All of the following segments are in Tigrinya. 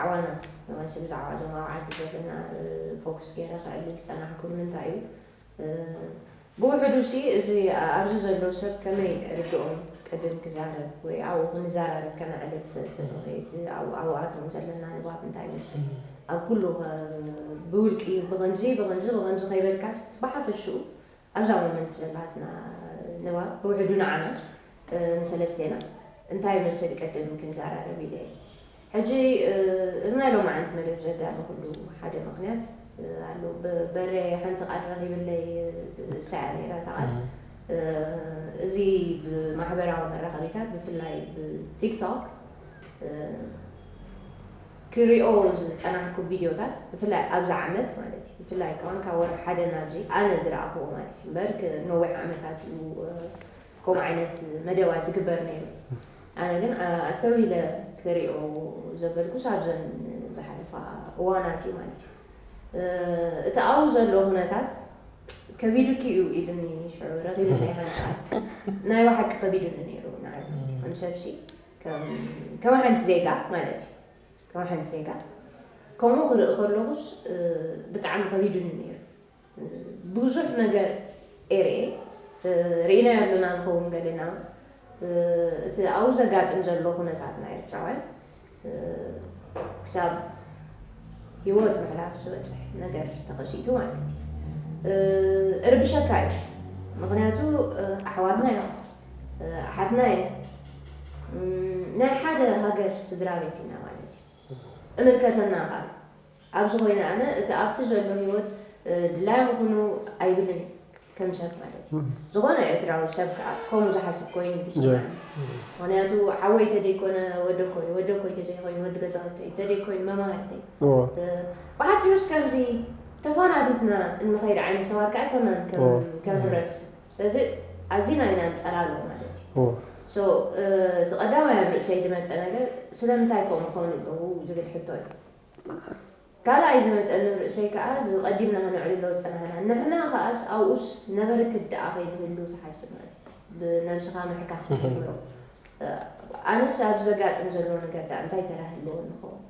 ዓዋና መሲ ብዛዕባ እዞም ኣብ ዓዲ ዘለና ፎክስ ገይረ ክዕልል ዝጸናሕኩ ንምንታይ እዩ? ብውሕዱ ሲ እዚ ኣብዚ ዘሎ ሰብ ከመይ ርድኦም ቅድም ክዛረብ ወይ ኣብኡ ክንዘራረብ ከነዕልል ስለ ዝኽእል እቲ ኣብኡ ኣብኣቶም ዘለና ንባብ እንታይ ይመስል ኣብ ኩሉ ብውልቂ ብኸምዚ ብኸምዚ ብኸምዚ ከይበልካስ ብሓፈሽኡ ኣብዛ ሞመንት ዘላትና ንባብ ብውሕዱ ንዓና ንሰለስቴና እንታይ ይመስል ቅድም ክንዘራረብ ኢለ ሕጂ እዚ ናይ ሎማዓንቲ መደብ ዘዳለኹሉ ሓደ ምኽንያት ኣሎ። በሬ ሓንቲ ቃል ረኺብለይ እሳያ ነይራ እታ ቃል። እዚ ብማሕበራዊ መራኸቢታት ብፍላይ ብቲክቶክ ክሪኦ ዝጸናሕኩ ቪድዮታት ብፍላይ ኣብዚ ዓመት ማለት እዩ ብፍላይ ከማን ካብ ወርሒ ሓደ ናብዚ ኣነ ዝረኣኽዎ ማለት እዩ እምበር ነዊሕ ዓመታት እዩ ከምኡ ዓይነት መደባት ዝግበር ነይሩ። ኣነ ግን ኣስተውሂለ ክሪኦ ዘበልኩስ ኣብዘን ዝሓለፋ እዋናት እዩ ማለት እዩ። እቲ ኣብኡ ዘሎ ኩነታት ከቢዱኪ እዩ ኢሉኒ ሽዑ ረኺብለይ ሓንሳብ ናይ ብሓቂ ከቢዱኒ ነይሩ ንዓይ ማለት እዩ። ከም ሰብሲ ከም ሓንቲ ዜጋ ማለት እዩ። ከም ሓንቲ ዜጋ ከምኡ ክርኢ ከለኹስ ብጣዕሚ ከቢዱኒ ነይሩ። ብዙሕ ነገር ኤርኤ ርኢናዮ ኣለና ንኸውን ገለና እቲ ኣብኡ ዘጋጥም ዘሎ ኩነታት ናይ ኤርትራውያን ክሳብ ህይወት ምሕላፍ ዝበፅሕ ነገር ተኸሲቱ ማለት እዩ። እርብሸካ እዩ። ምክንያቱ ኣሕዋትና እዮም፣ ኣሓትና እዮም። ናይ ሓደ ሃገር ስድራ ቤት ኢና ማለት እዩ። እምልከተና ቃል ኣብዚ ኮይነ ኣነ እቲ ኣብቲ ዘሎ ህይወት ድላይ ምኹኑ ኣይብልን ከም ሰብ ማለት እዩ። ዝኾነ ኤርትራዊ ሰብ ከዓ ከምኡ ዝሓስብ ኮይኑ ይስማዕ። ምክንያቱ ሓወይ ተደይኮነ ወደኮይ ወደኮይ ተዘይኮይኑ ወዲ ገዛውተይ ተደይኮይኑ መማህርተይ ብሓትዩስ ከምዚ ተፋናቲትና እንኸይድ ዓይነት ሰባት ከዓ ኣይኮናን ከም ሕብረተሰብ። ስለዚ ኣዚና ኢና ንፀላሎ ማለት እዩ። እቲ ቀዳማይ ኣብ ርእሰይ ዝመፀ ነገር ስለምንታይ ከምኡ ክኾኑ ኣለዉ ዝብል ሕቶ እዩ። ካልኣይ ዝመፀኒ ርእሰይ ከዓ ዝቐዲምና ክነዕልሎ ዝፀናሕና ንሕና ከዓስ ኣብኡስ ነበርክት ደኣ ከይንህሉ ትሓስብ ማለት እዩ። ብነብስኻ ምሕካኽ ትጀምሮ። ኣነስ ኣብ ዘጋጥም ዘሎ ነገር ደኣ እንታይ ተራ ህልዎ ንኸውን?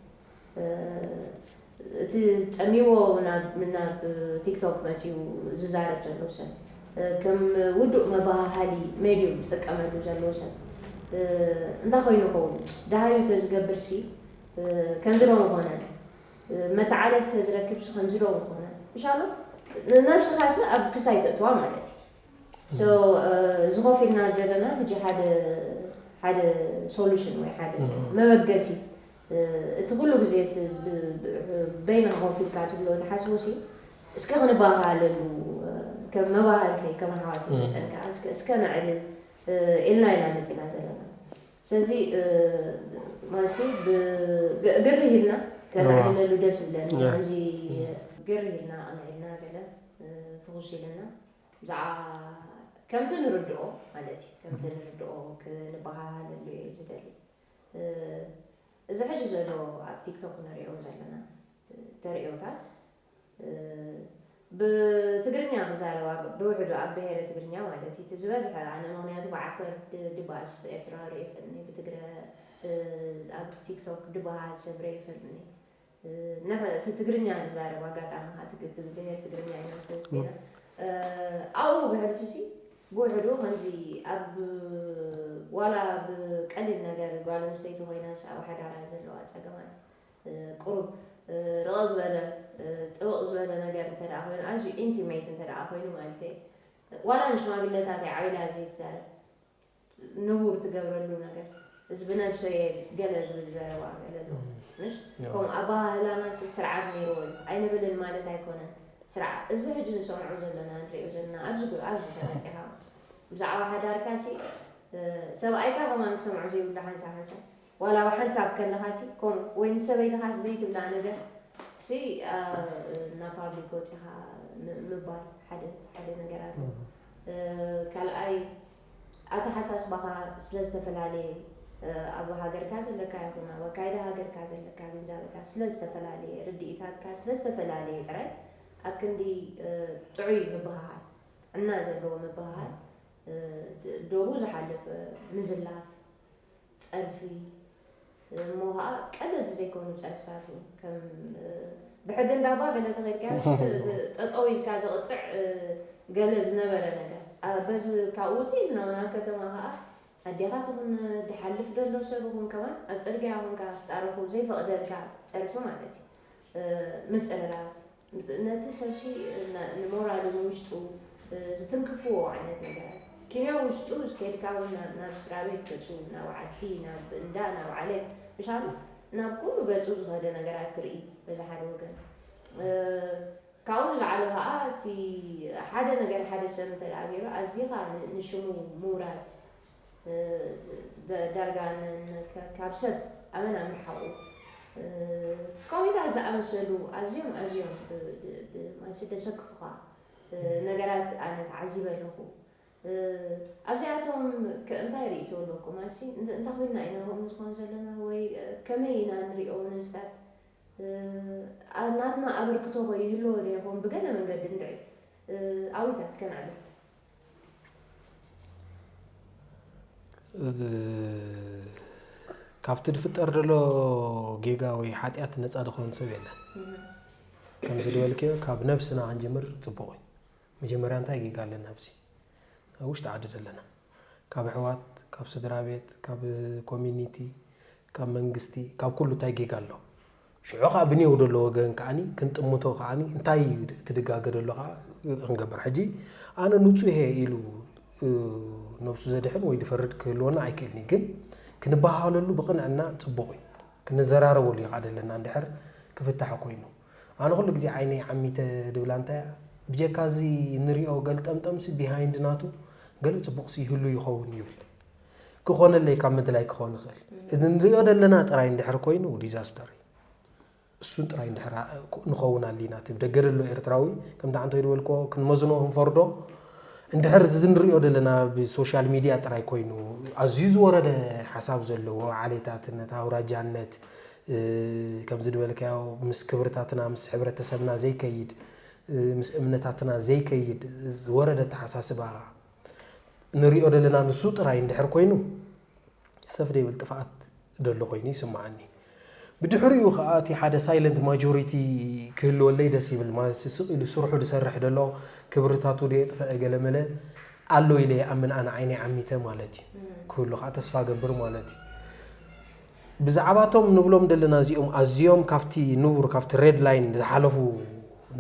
እቲ ጸሚዎ ናብ ናብ ቲክቶክ መጺኡ ዝዛረብ ዘሎ ሰብ ከም ውዱእ መባሃሃሊ ሜድዩም ዝጥቀመሉ ዘሎ ሰብ እንታይ ኮይኑ ይኸውን? ደሃዩ ተዝገብርሲ ከምዚ ዶ ምኾነ? መተዓለልቲ ተዝረክብሲ ከምዚ ዶ ምኾነ? ምሻሎ ነብስኻሲ ኣብ ክሳይ ተእትዋ ማለት እዩ። So እዚ ኮፍ ኢልና ዘለና ሕጂ ሓደ ሓደ ሶሉሽን ወይ ሓደ መበገሲ እቲ ኩሉ ግዜ እቲ በይንኻ ኮፍ ኢልካ ትብሎ ትሓስቦ ሲ እስከ ክንበሃሃለሉ ከም መባሃልተይ ከም ኣሕዋተይ መጠን ከዓ እስከ እስከ ነዕልል ኢልና ኢና መፂና ዘለና። ስለዚ ማሲ ግርህ ኢልና ከነዕልለሉ ደስ ዝብለኒ ከምዚ ግርህ ኢልና ኣቕንዕ ኢልና ገለ ፍኹስ ኢልና ብዛዕባ ከምቲ ንርድኦ ማለት እዩ ከምቲ ንርድኦ ክንበሃሃለሉ እየ ዝደሊ። እዚ ሕጂ ዘሎ ኣብ ቲክቶክ ንሪኦ ዘለና ተርእዮታት ብትግርኛ ክዛረባ ብውሕዱ ኣብ ብሄረ ትግርኛ ማለት እዩ እቲ ዝበዝሐ ኣነ ምክንያቱ ብዓፈር ድባስ ኤርትራ ሪኦ ይፈልኒ ብትግረ ኣብ ቲክቶክ ድበሃል ሰብ ሪኦ ይፈልኒ። እቲ ትግርኛ ንዛረብ ኣጋጣሚ ብሄር ትግርኛ ኢና ሰለስቴና ኣብኡ ብሕልፊ ሲ ብውሕዱ ከምዚ ኣብ ዋላ ብቀሊል ነገር ጓል ኣንስተይቲ ኮይናስ ኣብ ሓዳራ ዘለዋ ፀገማት ቁሩብ ርቕቕ ዝበለ ጥብቕ ዝበለ ነገር እንተ ኮይኑ ኣዝዩ ኢንቲሜት እንተ ኮይኑ ማለት ዋላ ንሽማግለታት ዓብላ ዘይትዛረብ ንቡር ትገብረሉ ነገር እዚ ብነብሰ እየ ገለ ዝብል ዘረባ ገለ ኣሎ ምሽ ከምኡ ኣባሃህላና ስርዓት ነይርዎ እዩ ኣይንብልን ማለት ኣይኮነን። ስርዓት እዚ ሕጂ ንሰምዖ ዘለና ንሪኦ ዘለና ኣብዚ ኣብዚ ተመፂኻ ብዛዕባ ሓዳርካ ሲ ሰብኣይካ ከማን ክሰምዖ ዘይብሉ ሓንሳብ ሓንሳብ ዋላ ኣብ ሓንሳብ ከለኻ ሲ ከምኡ ወይ ንሰበይትኻ ሲ ዘይትብላ ነገር ሲ ናብ ፓብሊክ ወፂኻ ምባል ሓደ ሓደ ነገር ኣሎ። ካልኣይ ኣተሓሳስባኻ ስለ ዝተፈላለየ ኣብ ሃገርካ ዘለካ ይኹን ኣብ ኣካይዳ ሃገርካ ዘለካ ግንዛበታት ስለ ዝተፈላለየ ርድኢታትካ ስለ ዝተፈላለየ ጥራይ ኣብ ክንዲ ጥዑይ ምብህሃል ጥዕና ዘለዎ ምብህሃል ዶቡ ዝሓለፈ ምዝላፍ ጸርፊ እሞ ከዓ ቀለልቲ ዘይኮኑ ፀርፍታት እውን ከም ብሕጊ እንዳባ ገለ ተኸድካ ጠጠው ኢልካ ዘቕፅዕ ገለ ዝነበረ ነገር በዚ ካብኡ ውፅእ ኢልና ናብ ከተማ ከዓ ኣዴኻ ትኹን ዝሓልፍ ዘሎ ሰብ ይኹን ከማን ኣብ ፅርግያ ኮንካ ክትፃረፉ ዘይፈቕደልካ ፀርፊ ማለት እዩ። ምፅርራፍ ነቲ ሰብሲ ንሞራሉ ንውሽጡ ዝትንክፍዎ ዓይነት ነገራት ኪንዮ ውሽጡ ከድካ ናብ ስድራ ቤት ገፁ ናብ ዓዲ ናብ እንዳ ናብ ዓለ ምሻሉ ናብ ኩሉ ገፁ ዝኸደ ነገራት ትርኢ በዚ ሓደ ወገን። ካብኡ ንላዕሊ ከዓ እቲ ሓደ ነገር ሓደ ሰብ እንተ ገይሩ ኣዚኻ ንሽሙ ምውራድ ዳርጋ ካብ ሰብ ኣመና ምርሓቑ ከምኡታት ዝኣመሰሉ ኣዝዮም ኣዝዮም ማሲ ደሰክፉኻ ነገራት ኣነ ተዓዚበ ኣለኹ። ኣብዚኣቶም እንታይ ርእይቶ ኣለኩም? ኣሲ እንታይ ኮይና ኢና ከምኡ ዝኾን ዘለና ወይ ከመይ ኢና ንሪኦ ነዚታት? ናትና ኣበርክቶ ይህልዎ ዶ ይኾን ብገለ መንገዲ እንድዒ? ኣዊታት ከነዕልል። ካብቲ ዝፍጠር ዘሎ ጌጋ ወይ ሓጢኣት ነፃ ዝኾን ሰብ የለን። ከምዚ ዝበልክዮ ካብ ነብስና ክንጅምር ፅቡቕ እዩ። መጀመርያ እንታይ ጌጋ ኣለና ኣብዚ ኣብ ውሽጢ ዓዲ ዘለና? ካብ ኣሕዋት፣ ካብ ስድራ ቤት፣ ካብ ኮሚኒቲ፣ ካብ መንግስቲ፣ ካብ ኩሉ እንታይ ጌጋ ኣሎ? ሽዑ ከዓ ብኔው ዘሎ ወገን ከዓኒ ክንጥምቶ ከዓኒ እንታይ እዩ እቲ ድጋገ ዘሎ ከዓ ክንገብር። ሕጂ ኣነ ንፁህ እየ ኢሉ ነብሱ ዘድሕን ወይ ዝፈርድ ክህልወና ኣይክእልን እዩ። ግን ክንበሃሃለሉ ብቕንዕና ፅቡቕ እዩ። ክንዘራረበሉ እዩ ከዓ ዘለና እንድሕር ክፍታሕ ኮይኑ። ኣነ ኩሉ ግዜ ዓይነይ ዓሚተ ድብላ እንታይ እያ፣ ብጀካ እዚ ንሪኦ ገልጠምጠምሲ ቢሃይንድ ናቱ ገለ ፅቡቕሲ ይህሉ ይኸውን ይብል። ክኾነለይ ካብ ምድላይ ክኾን ይኽእል። እዚ ንሪኦ ዘለና ጥራይ እንድሕር ኮይኑ ዲዛስተር እዩ። እሱን ጥራይ እንድሕር ንኸውን ኣሊና እቲ ብደገ ዘሎ ኤርትራዊ ከምቲ ዓንተይ ዝበልክዎ ክንመዝኖ ክንፈርዶ እንድሕር እዚ ንሪኦ ዘለና ብሶሻል ሚድያ ጥራይ ኮይኑ ኣዝዩ ዝወረደ ሓሳብ ዘለዎ ዓሌታትነት ኣውራጃነት ከምዚ ዝበልካዮ ምስ ክብርታትና ምስ ሕብረተሰብና ዘይከይድ ምስ እምነታትና ዘይከይድ ዝወረደ ኣተሓሳስባ ንሪኦ ዘለና ንሱ ጥራይ እንድሕር ኮይኑ ሰፍ ዘይብል ጥፍኣት ዘሎ ኮይኑ ይስምዓኒ። ብድሕሪኡ ከዓ እቲ ሓደ ሳይለንት ማጆሪቲ ክህልወለይ ደስ ይብል። ማለት ስቕ ኢሉ ስርሑ ዝሰርሕ ዘሎ ክብርታቱ ዘየጥፈአ ገለመለ ኣሎ ኢለ ይኣምን ኣነ ዓይነይ ዓሚተ ማለት እዩ። ክህሉ ከዓ ተስፋ ገብር ማለት እዩ። ብዛዕባቶም ንብሎም ዘለና እዚኦም ኣዝዮም ካብቲ ንቡር ካብቲ ሬድ ላይን ዝሓለፉ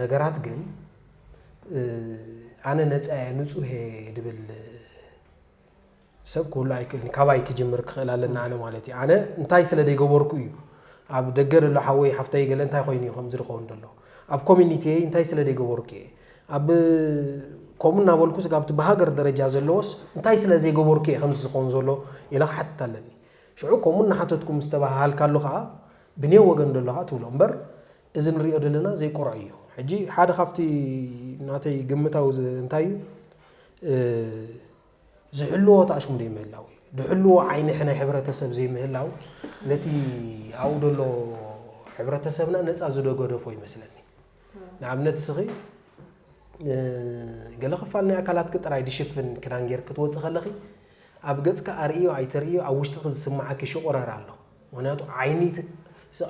ነገራት ግን ኣነ ነፃ እየ ንፁህ እየ ድብል ሰብ ክህሉ ኣይክእልን። ካባይ ክጅምር ክኽእል ኣለና ኣነ ማለት እዩ። ኣነ እንታይ ስለ ዘይገበርኩ እዩ ኣብ ደገ ዘሎ ሓወይ ሓፍተይ ገለ እንታይ ኮይኑ እዩ ከምዚ ዝኸውን ዘሎ ኣብ ኮሚኒቲየይ እንታይ ስለ ዘይገበርኩ እየ ኣብ ከምኡ እናበልኩ ስጋብቲ ብሃገር ደረጃ ዘለዎስ እንታይ ስለ ዘይገበርኩ እየ ከምዚ ዝኸውን ዘሎ ኢለ ክሓትት ኣለኒ። ሽዑ ከምኡ እናሓተትኩ ምስ ተባሃሃልካሉ ከዓ ብኔው ወገን ዘሎ ከዓ ትብሎ እምበር እዚ ንሪኦ ዘለና ዘይቁርዕ እዩ። ሕጂ ሓደ ካብቲ ናተይ ግምታዊ እንታይ እዩ ዝሕልዎ ተኣሽሙ ዘይምህላው እዩ። ዝሕልዎ ዓይኒ ናይ ሕብረተሰብ ዘይምህላው ነቲ ኣብኡ ዘሎ ሕብረተሰብና ነፃ ዝደገደፎ ይመስለኒ። ንኣብነት እስኺ ገለ ክፋል ናይ ኣካላትኪ ጥራይ ድሽፍን ክዳን ጌርኪ ክትወፂ ከለኺ ኣብ ገፅኪ ኣርእዮ ኣይተርእዮ ኣብ ውሽጥኺ ዝስምዓኪ ሽቑረር ኣሎ። ምክንያቱ ዓይኒ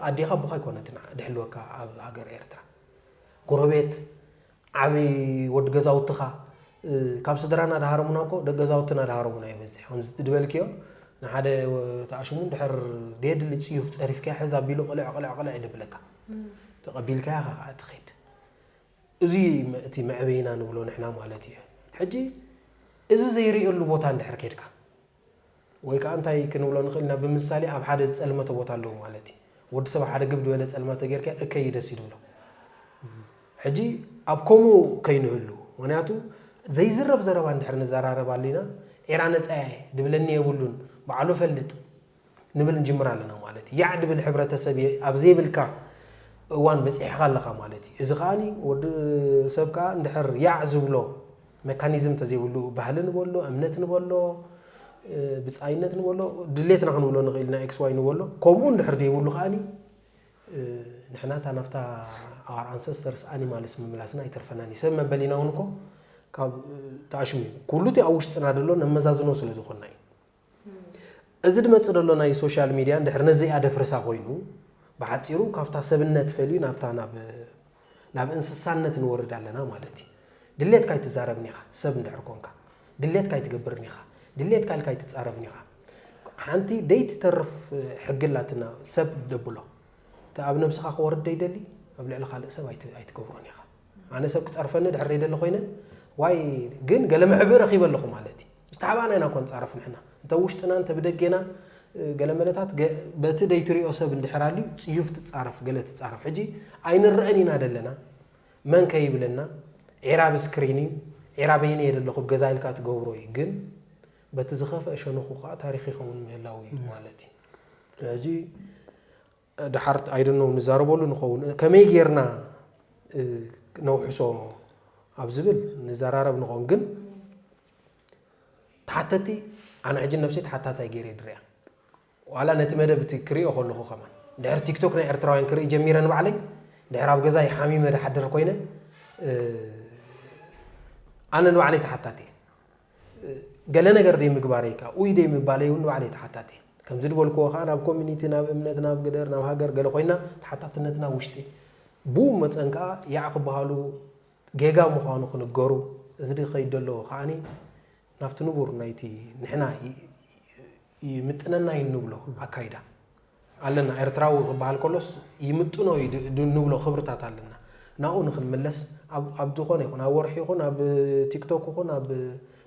ኣዴኻ ኣቦኻ ኣይኮነትን ድሕልወካ ኣብ ሃገር ኤርትራ ጎረቤት ዓብዪ ወዲ ገዛውትኻ ካብ ስድራና ድሃረሙና እኮ ደቂ ገዛውትና ድሃረሙና ይበዝሕ። ከምዚ ድበልክዮ ንሓደ ተኣሽሙ ድሕር ደየድሊ ፅዩፍ ፀሪፍካያ ሕዝ ኣቢሉ ቅልዕ ቅልዕ ቅልዕ ድብለካ ተቐቢልካያ ከዓ ትኸይድ። እዚ እቲ መዕበይና ንብሎ ንሕና ማለት እዩ። ሕጂ እዚ ዘይርእየሉ ቦታ እንድሕር ከድካ ወይ ከዓ እንታይ ክንብሎ ንኽእል ኢና ብምሳሌ ኣብ ሓደ ዝፀልመተ ቦታ ኣለዉ ማለት እዩ። ወዲ ሰብ ሓደ ግብ ዝበለ ፀልማተ ጌርካ እከይ ደስ ይድብሎ። ሕጂ ኣብ ከምኡ ከይንህሉ ምክንያቱ ዘይዝረብ ዘረባ እንድሕር ንዘራረብ ኣሊና ዒራ ነፃ እየ ድብለኒ የብሉን ባዕሉ ፈልጥ ንብል ንጅምር ኣለና ማለት እዩ። ያዕ ድብል ሕብረተሰብ ኣብ ዘይብልካ እዋን በፂሕካ ኣለካ ማለት እዩ። እዚ ከዓ ወዲ ሰብ ከዓ እንድሕር ያዕ ዝብሎ መካኒዝም ተዘይብሉ ባህሊ ንበሎ እምነት ንበሎ ብፃይነት ንበሎ ድሌትና ክንብሎ ንኽእል ኢና ኤክስ ዋይ ንበሎ ከምኡ እንድሕር ዘይብሉ ከዓ ንሕና እታ ናፍታ our ancestors animals ምምላስና ኣይተርፈናን እዩ። ሰብ መበሊና እውን እኮ ካብ ተኣሽሙ እዩ። ኩሉ እቲ ኣብ ውሽጥና ዘሎ ነመዛዝኖ ስለ ዝኾንና እዩ። እዚ ዝመጽእ ዘሎ ናይ ሶሻል ሚድያ እንድሕር ነዚኣ ደፍርሳ ኮይኑ፣ ብሓጺሩ ካብታ ሰብነት ፈልዩ ናብታ ናብ፣ ናብ እንስሳነት ንወርድ ኣለና ማለት እዩ። ድሌትካ ኣይትዛረብን ኢኻ፣ ሰብ እንድሕር ኮንካ። ድሌትካ ኣይትገብርን ኢኻ። ድሌትካ ኢልካ ኣይትጻረፍን ኢኻ። ሓንቲ ደይትተርፍ ሕጊ ኣላትና፣ ሰብ ደብሎ። እቲ ኣብ ነብስኻ ክወርድ ደይደሊ፣ ኣብ ልዕሊ ካልእ ሰብ ኣይት-፣ ኣይትገብሮን ኢኻ። ኣነ ሰብ ክጸርፈኒ ድሕር ደይደሊ ኮይነ፣ ዋይ፣ ግን ገለ መዕብኢ ረኺበ ኣለኹ ማለት እዩ። ዝተሓባእና ኢና እኮ ንጻረፍ ንሕና። እንተ ውሽጥና፣ እንተ ብደጌና፣ እ፣ ገለ መለታት ገ-፣ በቲ ደይትሪኦ ሰብ እንድሕር ኣልዩ፣ ጽዩፍ ትጻረፍ፣ ገለ ትጻረፍ። ሕጂ ኣይንረአን ኢና ደለና። መን ከይብለና፣ ዒራ ኣብ ስክሪን እዩ፣ ዒራ በይነ እየ ደለኹ፣ ኣብ ገዛ ኢልካ ትገብሮ እዩ። ግን በቲ ዝኸፍአ ሸነኹ ከኣ ታሪኽ ይኸውን ምህላው እዩ ማለት እዩ። ሕጂ፣ እ፣ ደሓር፣ I don't know፣ ንዛረበሉ ንኸውን። ከመይ ጌርና፣ እ፣ ነውሕሶ ኣብ ዝብል ንዘራረብ ንኸውን። ግን ተሓተቲ፣ ኣነ ሕጂ ነብሰይ ተሓታታይ ገይረ ድርያ። ዋላ ነቲ መደብ እቲ ክሪኦ ከለኹ ከማን። ድሕሪ ቲክቶክ ናይ ኤርትራውያን ክርኢ ጀሚረ ንባዕለይ፣ ድሕሪ ኣብ ገዛይ ሓሚመ ድሓድር ኮይነ፣ እ፣ ኣነ ንባዕለይ ተሓታቲ እየ። እ፣ ገለ ነገር ደይ ምግባረይ ከኣ፣ ኡይ ደይ ምባለይ እውን ንባዕለይ ተሓታቲ እየ። ከምዚ ዝበልክዎ ከኣ ናብ ኮሚኒቲ፣ ናብ እምነት፣ ናብ ግደር፣ ናብ ሃገር ገለ ኮይና ተሓታትነትና ውሽጢ። ብኡ መጠን ከኣ ያዕ ክበሃሉ ጌጋ ምዃኑ ክንገሩ፣ እዚ ዝኸይድ ዘሎ ከኣኒ ናብቲ ንቡር ናይቲ ንሕና ይ-፣ ይምጥነና እዩ እንብሎ ኣካይዳ ኣለና። ኤርትራዊ ክበሃል ከሎስ ይምጥኖ እዩ ድ-፣ ድ-፣ እንብሎ ክብርታት ኣለና። ናብኡ ንክንምለስ ኣብ፣ ኣብ ዝኾነ ይኹን፣ ኣብ ወርሒ ይኹን፣ ኣብ ቲክቶክ ይኹን፣ ኣብ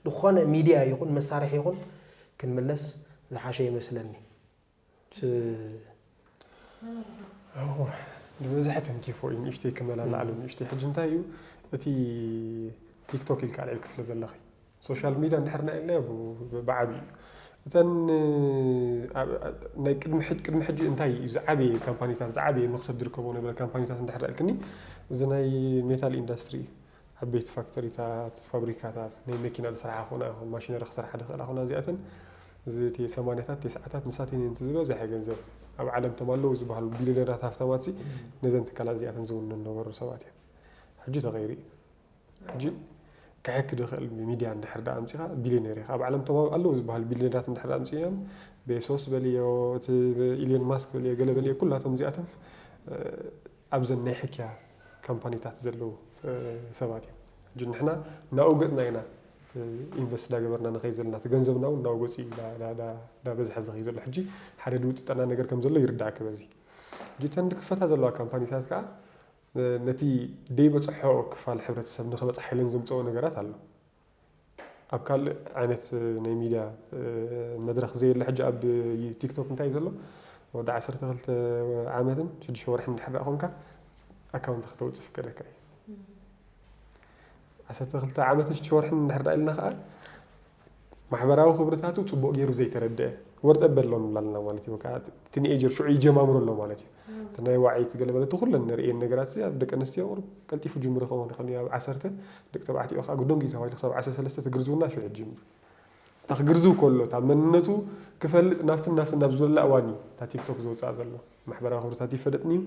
ዝኾነ ሚድያ ይኹን፣ መሳርሒ ይኹን፣ ክንምለስ ዝሓሸ ይመስለኒ። ስ-፣ እወ፣ ብብዝሒ ተንኪፎ እዩ፣ ንእሽተይ ክመላላዕሉ፣ ንእሽተይ። ሕጂ እንታይ እዩ፣ እቲ ቲክቶክ ኢልካ ኣልዒልኪ ስለ ዘለኺ፣ ሶሻል ሚድያ እንድሕር ና ኢልናዮ ብ-፣ ብ-፣ ብዓብዩ እዩ። እተን፣ ኣብ-፣ ኣብ-፣ ናይ ቅድሚ ሕጅ-፣ ቅድሚ ሕጂ እንታይ እዩ ዝዓበየ ካምፓኒታት፣ ዝዓበየ መኽሰብ ዝርከቦ ነበረ ካምፓኒታት እንድሕር ኢልክኒ፣ እዚ ናይ ሜታል ኢንዳስትሪ እዩ። ዓበይቲ ፋክተሪታት፣ ፋብሪካታት፣ ናይ መኪና ዝስርሓ ክኾና ይኹን፣ ማሽነሪ ክሰርሓ ዝኽእላ ክኾና፣ እዚኣተን፣ እዚ እቲ ሰማንያታት፣ ተስዓታት፣ ንሳተን እየን እቲ ዝበዝሐ ገንዘብ ኣብ ዓለም፣ እቶም ኣለዉ ዝበሃሉ ቢልዮነራት ሃፍታማት ሲ፣ ነዘን ትካላት እዚኣተን ዝውንን ነበሩ ሰባት እዮም። ሕጂ ተቐይሩ እዩ። ሕጂ ክሕክ ዝኽእል ሚድያ እንድሕር ደኣ ኣምጺኻ ቢልዮነር ኢኻ። ኣብ ዓለም እቶም ኣለዉ ዝበሃሉ ቢልዮነራት እንድሕር ደኣ ኣምጺኦም፣ ቤሶስ በልዮ፣ እቲ ኢልዮን ማስክ በልዮ፣ ገለ በልዮ፣ ኩላቶም እዚኣቶም፣ እ፣ ኣብዘን ናይ ሕክያ ካምፓኒታት ዘለዉ፣ እ፣ ሰባት እዮም። ሕጂ ንሕና ናብኡ ገጽና ኢና እቲ ኢንቨስት እንዳገበርና ንኸይድ ዘለና፣ እቲ ገንዘብና እውን ናብኡ ገጹ እዩ እንዳ-፣ እንዳ-፣ እንዳ-፣ እንዳበዝሐ ዝኸይድ ዘሎ። ሕጂ ሓደ ድውጥጠና ነገር ከም ዘሎ ይርዳእኪ በዚ። ሕጂ እተን ዝክፈታ ዘለዋ ካምፓኒታት ከኣ፣ እ፣ ነቲ ደይበጽሖ ክፋል ሕብረተሰብ ንኽበጽሓ ኢለን ዘምጽኦ ነገራት ኣሎ። ኣብ ካልእ ዓይነት ናይ ሚድያ፣ እ፣ መድረኽ ዘየለ፣ ሕጂ ኣብ ቲክቶክ እንታይ እዩ ዘሎ? ወዲ ዓሰርተ ክልተ ዓመትን ሽዱሽተ ወርሕን እንድሕር ደኣ ኮንካ ኣካውንት ከተውጽእ ፍቀደካ እዩ። ዓሰርተ ክልተ ዓመትን ሽዱሽተ ወርሕን እንድሕር ደኣ ኢልና ከኣ ማሕበራዊ ክብርታቱ ጽቡቕ ገይሩ ዘይተረድአ ወርጠ በሎ ንብላ ኣለና ማለት እዩ። በቃ እቲ ቲንኤጀር ሽዑ ይጀማምሮ ኣሎ ማለት እዩ። እቲ ናይ ዋዒ፣ እቲ ገለ በለ፣ እቲ ኩለን ንርእየን ነገራት እዚ ኣብ ደቂ ኣንስትዮ ቁሩብ ቀልጢፉ ጅምሩ ክኸውን ይኽእል እዩ። ኣብ ዓሰርተ፣ ደቂ ተባዕትዮ ከኣ ግዶንጊ ተባሂሉ ክሳብ ዓሰርተ ሰለስተ እቲ ግርዝውና ሽዑ ይጅምር። እታ ክግርዝው ከሎ፣ እታ መንነቱ ክፈልጥ ናብትን ናብትን ናብ ዝበላ እዋን እዩ እታ ቲክቶክ ዘውጽኣ ዘሎ። ማሕበራዊ ክብርታት ይፈለጥኒ እዩ።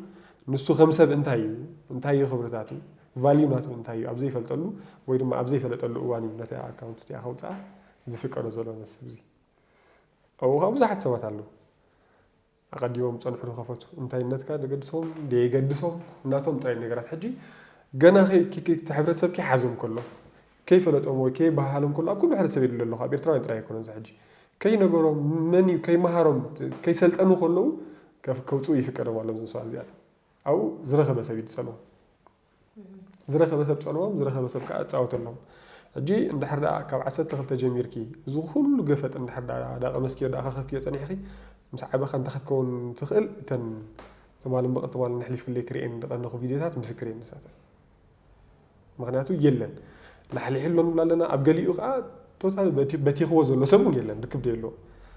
ንሱ ከም ሰብ እንታይ እዩ? እንታይ እዩ ክብርታቱ? ቫልዩ ናቱ እንታይ እዩ? ኣብ ዘይፈልጠሉ ወይ ድማ ኣብ ዘይፈለጠሉ እዋን እዩ ነቲ ኣካውንት እቲኣ ከውጽኣ ዝፍቀዶ ዘሎ ነዚ ሰብ እዚ። ኣብኡ ከኣ ብዙሓት ሰባት ኣለዉ። ኣቐዲሞም ዝጸንሑ ዝኸፈቱ። እንታይነትካ ዘገድሶም፣ ደየገድሶም፣ ናቶም ጥራይ ነገራት። ሕጂ ገና ከይ-፣ ከይ-፣ ከይ-፣ እቲ ሕብረተሰብ ከይሓዞም ከሎ፣ ከይፈለጦም ወይ ከይበሃሃሎም ከሎ፣ ኣብ ኩሉ ሕብረተሰብ የድሊ ኣሎ። ኣብ ኤርትራውያን ጥራይ ኣይኮነን እዚ ሕጂ። ከይነገሮም፣ መን እዩ፣ ከይመሃሮም፣ ከይሰልጠኑ ከለዉ፣ ከፍ-፣ ከውጽኡ ይፍቀዶም ኣሎ እዞም ሰባት እዚኣቶም። ኣብኡ ዝረኸበ ሰብ እዩ ዝጸልዎም። ዝረኸበ ሰብ ጸልዎም፣ ዝረኸበ ሰብ ከኣ እጻወተሎም። ሕጂ እንድሕር ደኣ ካብ ዓሰርተ ክልተ ጀሚርኪ፣ እዚ ኩሉ ገፈጥ እንድሕር ደኣ ዳቐመስክዮ፣ ዳኣኻኸብክዮ ጸኒሕኺ፣ ምስ ዓበኻ እንታይ ክትከውን ትኽእል፣ እተን ትማልን ብቕን ትማልን ኣሕሊፍክለይ ክርእየን ዝቐነኹ ቪድዮታት ምስክር እየን ንሳተን። ምኽንያቱ የለን። ላሕሊሑ ኣሎ ንብላ ኣለና፣ ኣብ ገሊኡ ከኣ ቶታል በቲ-፣ በቲኽዎ ዘሎ ሰብ እውን የለን፣ ርክብ ዶ የለዎ።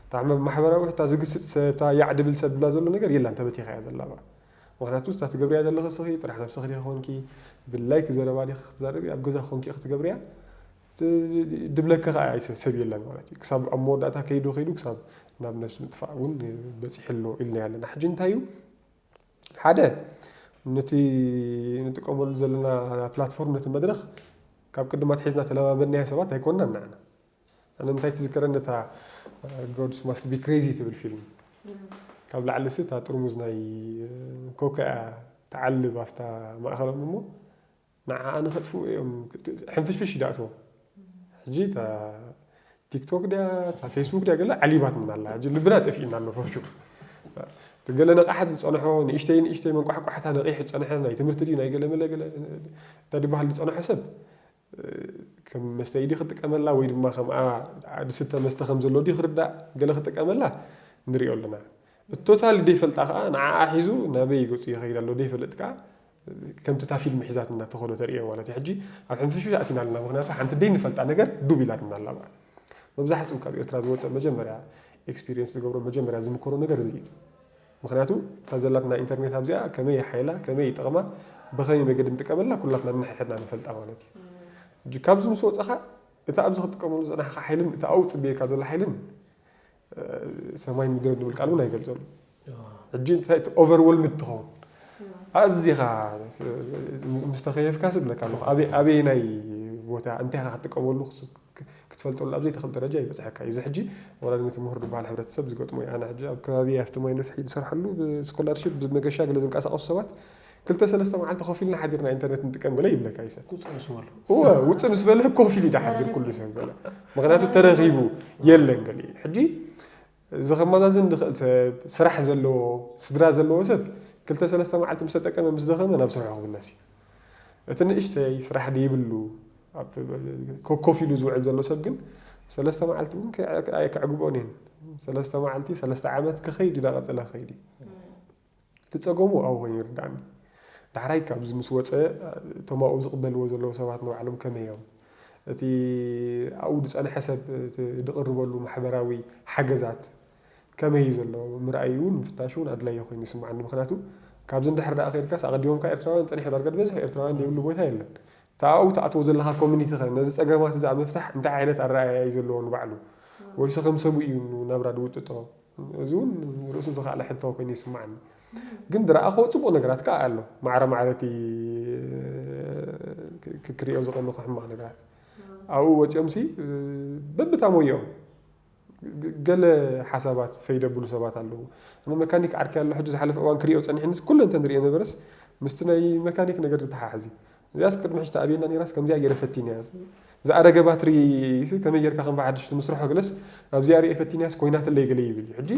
እታ ማሕበራዊ፣ እታ ዝግስጽ ሰብ፣ እታ ያዕ ድብል ሰብ ዝብላ ዘሎ ነገር የላን፣ ተበቲኻ እያ ዘላ በቃ። ምኽንያቱ እታ ትገብርያ ዘለኺ ንስኺ ጥራሕ ነብስኺ ዲኺ ኮንኪ፣ ብላይክ ዘረባ ዲኺ ክትዛረቢ፣ ኣብ ገዛ ኮንኪ ኢኺ ትገብርያ፣ ት-፣ ድብለኪ ከኣ ኣይሰ-፣ ሰብ የለን ማለት እዩ። ክሳብ ኣብ መወዳእታ ከይዱ ከይዱ ክሳብ ናብ ነብሲ ምጥፋእ እውን በጺሑ ኣሎ ኢልና ኣለና። ሕጂ እንታይ እዩ? ሓደ፣ ነቲ ንጥቀመሉ ዘለና ፕላትፎርም፣ ነቲ መድረኽ ካብ ቅድም ኣትሒዝና ተለማመድናዮ ሰባት ኣይኮንናን ንዓና። ኣነ እንታይ ትዝከረኒ፣ ነታ Gods Must Be Crazy ትብል ፊልም። ካብ ላዕሊ ሲ እታ ጥርሙዝ ናይ ኮካ እያ ትዓልብ ኣብታ ማእኸሎም እሞ ንዓኣ ንኸጥፍኡ እዮም ሕንፍሽፍሽ ይዳእትዎ። ሕጂ እታ ቲክቶክ ድያ እታ ፌስቡክ ድያ ገለ ዓሊባትና ኣላ። ሕጂ ልብና ጠፊእና ኣሎ for sure። እቲ ገለ ንቕሓት ዝጸንሖ ንእሽተይ ንእሽተይ መንቋሕቋሕታ ነቒሑ ዝጸንሐ ናይ ትምህርቲ ድዩ ናይ ገለ መለ ገለ እንታይ ድበሃል ዝጸንሖ ሰብ ከም መስተ ኢዲ ክጥቀመላ ወይ ድማ ከምኣ ዝስተ መስተ ከም ዘሎ ድዩ ክርዳእ ገለ ክጥቀመላ ንሪኦ ኣለና። ቶታሊ ደይፈልጣ ከዓ ንዓኣ ሒዙ ናበይ ገፁ ይኸይድ ኣሎ ደይፈልጥ ከዓ ከምቲ እታ ፊልም ሒዛትና ተኸዶ ተርእዮ ማለት እዩ። ሕጂ ኣብ ሕንፍሽፍሽ ኣቲና ኣለና። ምክንያቱ ሓንቲ ደይንፈልጣ ነገር ዱብ ኢላትና ኣላ ማለት። መብዛሕትኡ ካብ ኤርትራ ዝወፀ መጀመርያ ኤክስፒሪየንስ ዝገብሮ መጀመርያ ዝምከሮ ነገር እዚ እዩ። ምክንያቱ እታ ዘላትና ኢንተርኔት ኣብዚኣ ከመይ ሓይላ ከመይ ይጠቕማ ብኸመይ መገዲ ንጥቀመላ ኩላትና ንሕድሕድና ንፈልጣ ማለት እዩ። ሕጂ ካብዚ ምስ ወፀኻ እቲ ኣብዚ ክትጥቀመሉ ዝፀናሕካ ሓይልን እቲ ኣብኡ ፅበየካ ዘሎ ሓይልን ሰማይን ምድርን ዝብል ቃል እውን ኣይገልፀሉ። ሕጂ እንታይ እቲ ኦቨርወልምድ ትኸውን ኣዚኻ ምስ ተኸየፍካ ስብለካ ኣለኹ። ኣበይ- ኣበየናይ ቦታ እንታይ ኢኻ ክትጥቀመሉ ክትፈልጠሉ ኣብ ዘይትኽእል ደረጃ ይበፅሐካ እዩ። እዚ ሕጂ ወላ ነቲ ምሁር ዝበሃል ሕብረተሰብ ዝገጥሞ እዩ። ኣነ ሕጂ ኣብ ከባቢ ኣብቲ ማይ ነፍሒ ዝሰርሐሉ ብስኮላርሽፕ ብመገሻ ገለ ዝንቀሳቐሱ ሰባት ክልተ ሰለስተ መዓልቲ ኮፍ ኢልና ሓዲርና ኢንተርኔት ንጥቀም ገለ ይብለካ እዩ ሰብ። ውፅእ ምስ በሉ እወ ውፅእ ምስ በለ ኮፍ ኢሉ ይደሓድር ኩሉ ሰብ ገለ ምክንያቱ ተረኺቡ የለን ገለ እዩ። ሕጂ እዚ ከመዛዝን ዝኽእል ሰብ ስራሕ ዘለዎ ስድራ ዘለዎ ሰብ ክልተ ሰለስተ መዓልቲ ምስ ተጠቀመ ምስ ደኸመ ናብ ስርሑ ክምለስ እዩ። እቲ ንእሽተይ ስራሕ ዘይብሉ ኣብ ኮ- ኮፍ ኢሉ ዝውዕል ዘሎ ሰብ ግን ሰለስተ መዓልቲ እውን ከ- ኣይ- ከዕግቦን እየን። ሰለስተ መዓልቲ ሰለስተ ዓመት ክኸይድ እዩ ዳቐፀለ ክኸይድ እዩ። እቲ ጸገሙ ኣብኡ ኮይኑ ይርዳእኒ። ዳሕራይ ካብዚ ምስ ወጸ እቶም ኣብኡ ዝቕበልዎ ዘለዉ ሰባት ንባዕሎም ከመይ እዮም? እቲ ኣብኡ ዝጸንሐ ሰብ እቲ ዝቕርበሉ ማሕበራዊ ሓገዛት ከመይ እዩ ዘሎ ምርኣይ እውን ምፍታሽ እውን ኣድላዪ ኮይኑ ይስምዓኒ። ምኽንያቱ ካብዚ እንድሕር ደኣ ከይድካስ ኣቐዲሞም ከኣ ኤርትራውያን ጸኒሑ ዳርጋ ዝበዝሕ ኤርትራውያን ዘይብሉ ቦታ የለን። እታ ኣብኡ ትኣትዎ ዘለኻ ኮሚኒቲ ኸ ነዚ ጸገማት እዚ ኣብ ምፍታሕ እንታይ ዓይነት ኣረኣእያ እዩ ዘለዎ ንባዕሉ? ወይስ ከም ሰቡ እዩ ናብራ ዝውጥጦ? እዚ እውን ርእሱ ዝኸኣለ ሕቶ ኮይኑ ይስምዓኒ። ግን ዝረኣኽዎ ጽቡቕ ነገራት ከኣ ኣሎ። ማዕረ ማዕረ እቲ ክ- ክሪኦ ዝቐንኹ ሕማቕ ነገራት ኣብኡ ወጺኦም ሲ በብታ ሞይኦም ገለ ሓሳባት ፈይደብሉ ሰባት ኣለዉ። ኣነ መካኒክ ዓርከይ ኣሎ ሕጂ ዝሓለፈ እዋን ክሪኦ ጸኒሕንስ ኩሉ እንተ ንሪኦ ነበረስ ምስቲ ናይ መካኒክ ነገር ዝተሓሕዝ እዩ። እዚኣስ ቅድሚ ሕጂ ተኣብየና ነይራስ ከምዚኣ ገይረ ፈቲንያ። ዝኣረገ ባትሪ ከመይ ጌርካ ከም ብሓድሽ ትምስርሖ ገለስ ኣብዚኣ ሪኤ ፈቲንያስ ኮይናትለይ ገለ ይብል እዩ። ሕጂ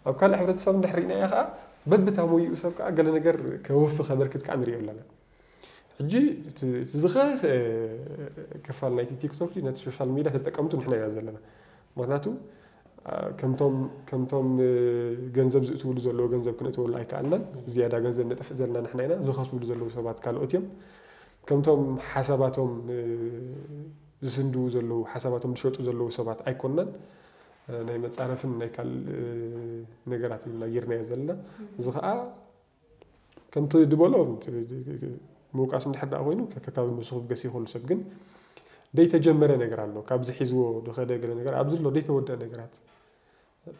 ኣብ ካልእ ሕብረተሰብ እንድሕር ርኢናያ ከዓ በብታ ሞይኡ ሰብ ከዓ ገለ ነገር ከወፊ ከበርክት ከዓ ንሪኦ ኣለና። ሕጂ እቲ ዝኸፍአ ክፋል ናይቲ ቲክቶክ ነቲ ሶሻል ሚድያ ተጠቀምቱ ንሕና ኢና ዘለና። ምክንያቱ ከምቶም ከምቶም ገንዘብ ዝእትውሉ ዘለዎ ገንዘብ ክነእትወሉ ኣይከኣልናን። ዝያዳ ገንዘብ ነጥፍእ ዘለና ንሕና ኢና። ዝኸስብሉ ዘለዉ ሰባት ካልኦት እዮም። ከምቶም ሓሳባቶም ዝስንድዉ ዘለዉ ሓሳባቶም ዝሸጡ ዘለዉ ሰባት ኣይኮንናን። ናይ መፃረፍን ናይ ካልእ ነገራት ኢና ጌርናዮ ዘለና። እዚ ከዓ ከምቲ ዝበሎ ምውቃስ እንድሕር ደኣ ኮይኑ ከካብ ንሱ ክብገስ ይኽእሉ ሰብ ግን ደይተጀመረ ነገር ኣሎ። ካብዚ ሒዝዎ ዝኸደ ገለ ነገር ኣብዚ ኣሎ ደይተወደአ ነገራት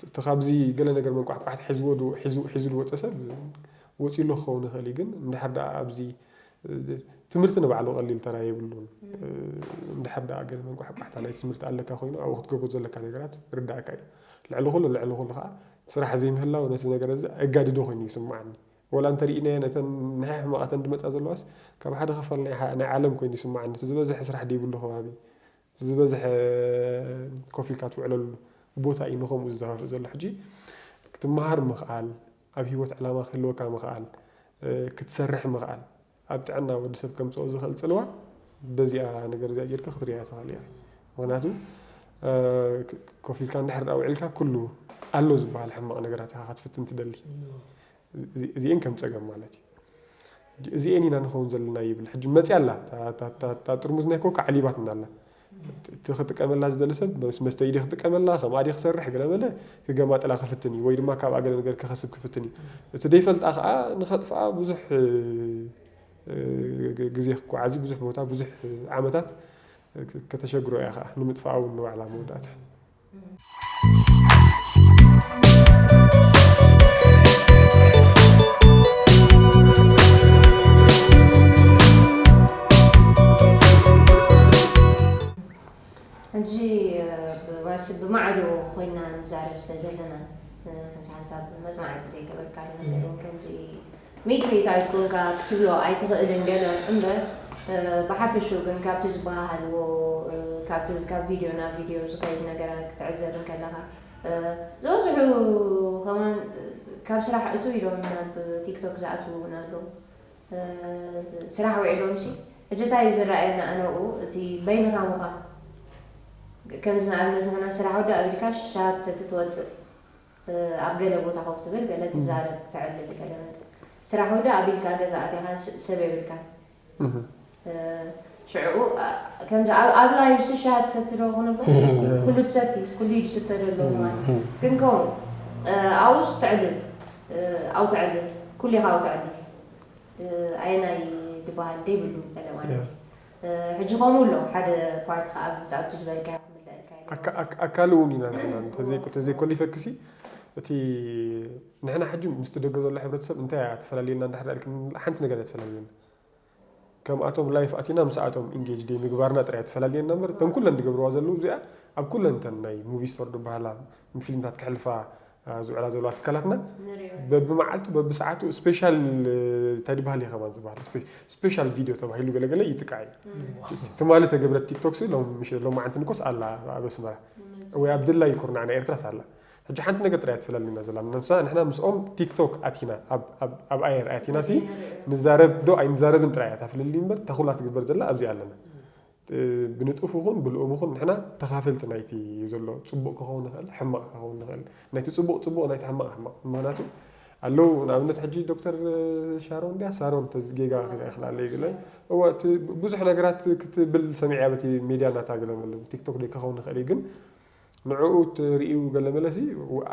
እቲ ካብዚ ገለ ነገር መንቋሕቋሕቲ ሒዝዎ ሒዙ ዝወፀ ሰብ ወፂሉ ክኸውን ይኽእል እዩ። ግን እንድሕር ደኣ ኣብዚ ትምህርቲ ንባዕሉ ቀሊል ተራ የብሉን። እንድሕር ደኣ ገለ መንቋሕቋሕታ ናይ ትምህርቲ ኣለካ ኮይኑ ኣብኡ ክትገብሮ ዘለካ ነገራት ርዳእካ እዩ። ልዕሊ ኩሉ ልዕሊ ኩሉ ከዓ ስራሕ ዘይምህላው ነቲ ነገር እዚ ኣጋድዶ ኮይኑ ይስምዓኒ። ወላ እንተርኢናዮ ነተን ንሓይ ሕማቓተን ዝመፃ ዘለዋስ ካብ ሓደ ክፋል ናይ ሓ- ናይ ዓለም ኮይኑ ይስምዓኒ። እቲ ዝበዝሐ ስራሕ ዘይብሉ ከባቢ፣ እቲ ዝበዝሐ ኮፍ ኢልካ ትውዕለሉ ቦታ እዩ ንኸምኡ ዝተኸፍእ ዘሎ። ሕጂ ክትመሃር ምኽኣል፣ ኣብ ህይወት ዕላማ ክህልወካ ምኽኣል፣ እ፣ ክትሰርሕ ምኽኣል፣ ኣብ ጥዕና ወዲ ሰብ ከምፅኦ ዝኽእል ፅልዋ በዚኣ ነገር እዚኣ ጌርካ ክትርእያ ትኽእል ኢኻ። ምክንያቱ እ፣ ክ- ኮፍ ኢልካ እንድሕር ደኣ ውዒልካ ኩሉ ኣሎ ዝበሃል ሕማቕ ነገራት ኢኻ ክትፍትን ትደሊ። እዚ- እዚኤን ከም ፀገም ማለት እዩ። እዚኤን ኢና ንኸውን ዘለና ይብል። ሕጂ መፅያ ኣላ እታ- እታ- እታ- እታ ጥርሙዝ ናይ ኮካ ዓሊባትና ኣላ። እቲ ክጥቀመላ ዝደሊ ሰብ ምስ መስተ ኢዲ ክጥቀመላ ከምኣ ድየ ክሰርሕ ገለ መለ ክገማጥላ ክፍትን እዩ ወይ ድማ ካብኣ ገለ ነገር ክኸስብ ክፍትን እዩ። እቲ ደይፈልጣ ከዓ ንኸጥፍኣ ብዙሕ እ፣ ግ- ግዜ ክጓዓዝ እዩ። ብዙሕ ቦታ ብዙሕ ዓመታት ከተሸግሮ እያ ከዓ ንምጥፋኣ እውን ንባዕላ መወዳእታ። ሕጂ ብራስ ብማዕዶ ኮይና ንዛረብ ስለ ዘለና፣ ሓንሳ ሓንሳብ መጽናዕቲ ዘይገበርካሉ ነገር እውን ከምዚ ሚእቲ ሚእታዊት ኮንካ ክትብሎ ኣይትኽእልን። ገለ እምበር ብሓፈሽኡ ግን ካብቲ ዝበሃሃልዎ፣ ካብ ቪድዮ ናብ ቪድዮ ዝኸይድ ነገራት ክትዕዘብ እንከለኻ፣ ዝበዝሑ ከማን ካብ ስራሕ እቱ ኢሎም ናብ ቲክቶክ ዝኣትዉ እውን ኣለዉ። ስራሕ ውዒሎም ሲ ሕጂ እንታይ እዩ ዝረኣየና? ኣነኡ እቲ በይንኻ ምዃን፣ ከምዚ ንኣብነት ንሕና ስራሕ ወዲ ኣቢልካ ሻት ሰቲ ትወፅእ፣ ኣብ ገለ ቦታ ኮፍ ትብል፣ ገለ ትዛረብ፣ ትዕልል፣ ገለ ስራሕ ወዲ ኣቢልካ ገዛ ኣትኻ ሰብ የብልካ። ሽዕኡ ከምዚ ኣብ ላይቭ ሲ ሻት ሰቲ ዶ ክነብሎ ኩሉ ትሰቲ ኩሉ ይድስተ ደሎ ማለት ግን ከምኡ ኣብኡስ ትዕልል ኣው ትዕልል ኩሉ ኢኻ ኣው ትዕልል ኣየናይ ድበሃል ደይብሉ ገለ ማለት እዩ። ሕጂ ከምኡ ኣሎ ሓደ ፓርት ከዓ ኣብቲ ዝበልካ ክምለአልካ ኣካል እውን ኢና ንሕና ተዘይኮሊፈክሲ እቲ ንሕና ሕጂ ምስቲ ደገ ዘሎ ሕብረተሰብ እንታይ እያ ተፈላልየና እንዳሕር ኣልክን ሓንቲ ነገር እያ ተፈላልየና ከምኣቶም ላይፍ ኣቲና ምስኣቶም ኢንጌጅ ደይ ምግባርና ጥራይ ተፈላልየና እምበር እተን ኩለን ዝገብርዋ ዘለዉ እዚኣ ኣብ ኩለን እተን ናይ ሙቪ ስቶር ዝበሃላ ንፊልምታት ክሕልፋ ዝውዕላ ዘለዋ ትካላትና በብመዓልቱ በብሰዓቱ ስፔሻል እንታይ ድበሃል እዩ ከማን ዝበሃል ስፔሻል ቪድዮ ተባሂሉ ገለገለ ይጥቃዕ እዩ ትማሊ ተገብረት ቲክቶክ ሲ ሎማዓንቲ ንኮስ ኣላ ኣብ ኣስመራ ወይ ኣብ ድላይ ኩርናዕ ናይ ኤርትራስ ኣላ ሕጂ ሓንቲ ነገር ጥራይ ትፍለልና ዘላ ነብሳ ንሕና ምስኦም ቲክቶክ ኣቲና ኣብ ኣየር ኣቲና ሲ ንዛረብ ዶ ኣይንዛረብን ጥራይ እያ ታፍልልይ እምበር ተኹላ ትግበር ዘላ ኣብዚ ኣለና ብንጡፍ ይኹን ብልኡም ይኹን ንሕና ተኻፈልቲ ናይቲ ዘሎ ፅቡቕ ክኸውን ንኽእል ሕማቕ ክኸውን ንኽእል ናይቲ ፅቡቕ ፅቡቕ ናይቲ ሕማቕ ሕማቕ ምክንያቱ ኣለዉ ንኣብነት ሕጂ ዶክተር ሻሮን ድያ ሳሮን ጌጋ ክኽላለይ ግለ እወ ብዙሕ ነገራት ክትብል ሰሚዕያ በቲ ሜድያ እናታገለ ቲክቶክ ዶ ክኸውን ንኽእል ግን ንዕኡ ትርእዩ ገለ መለሲ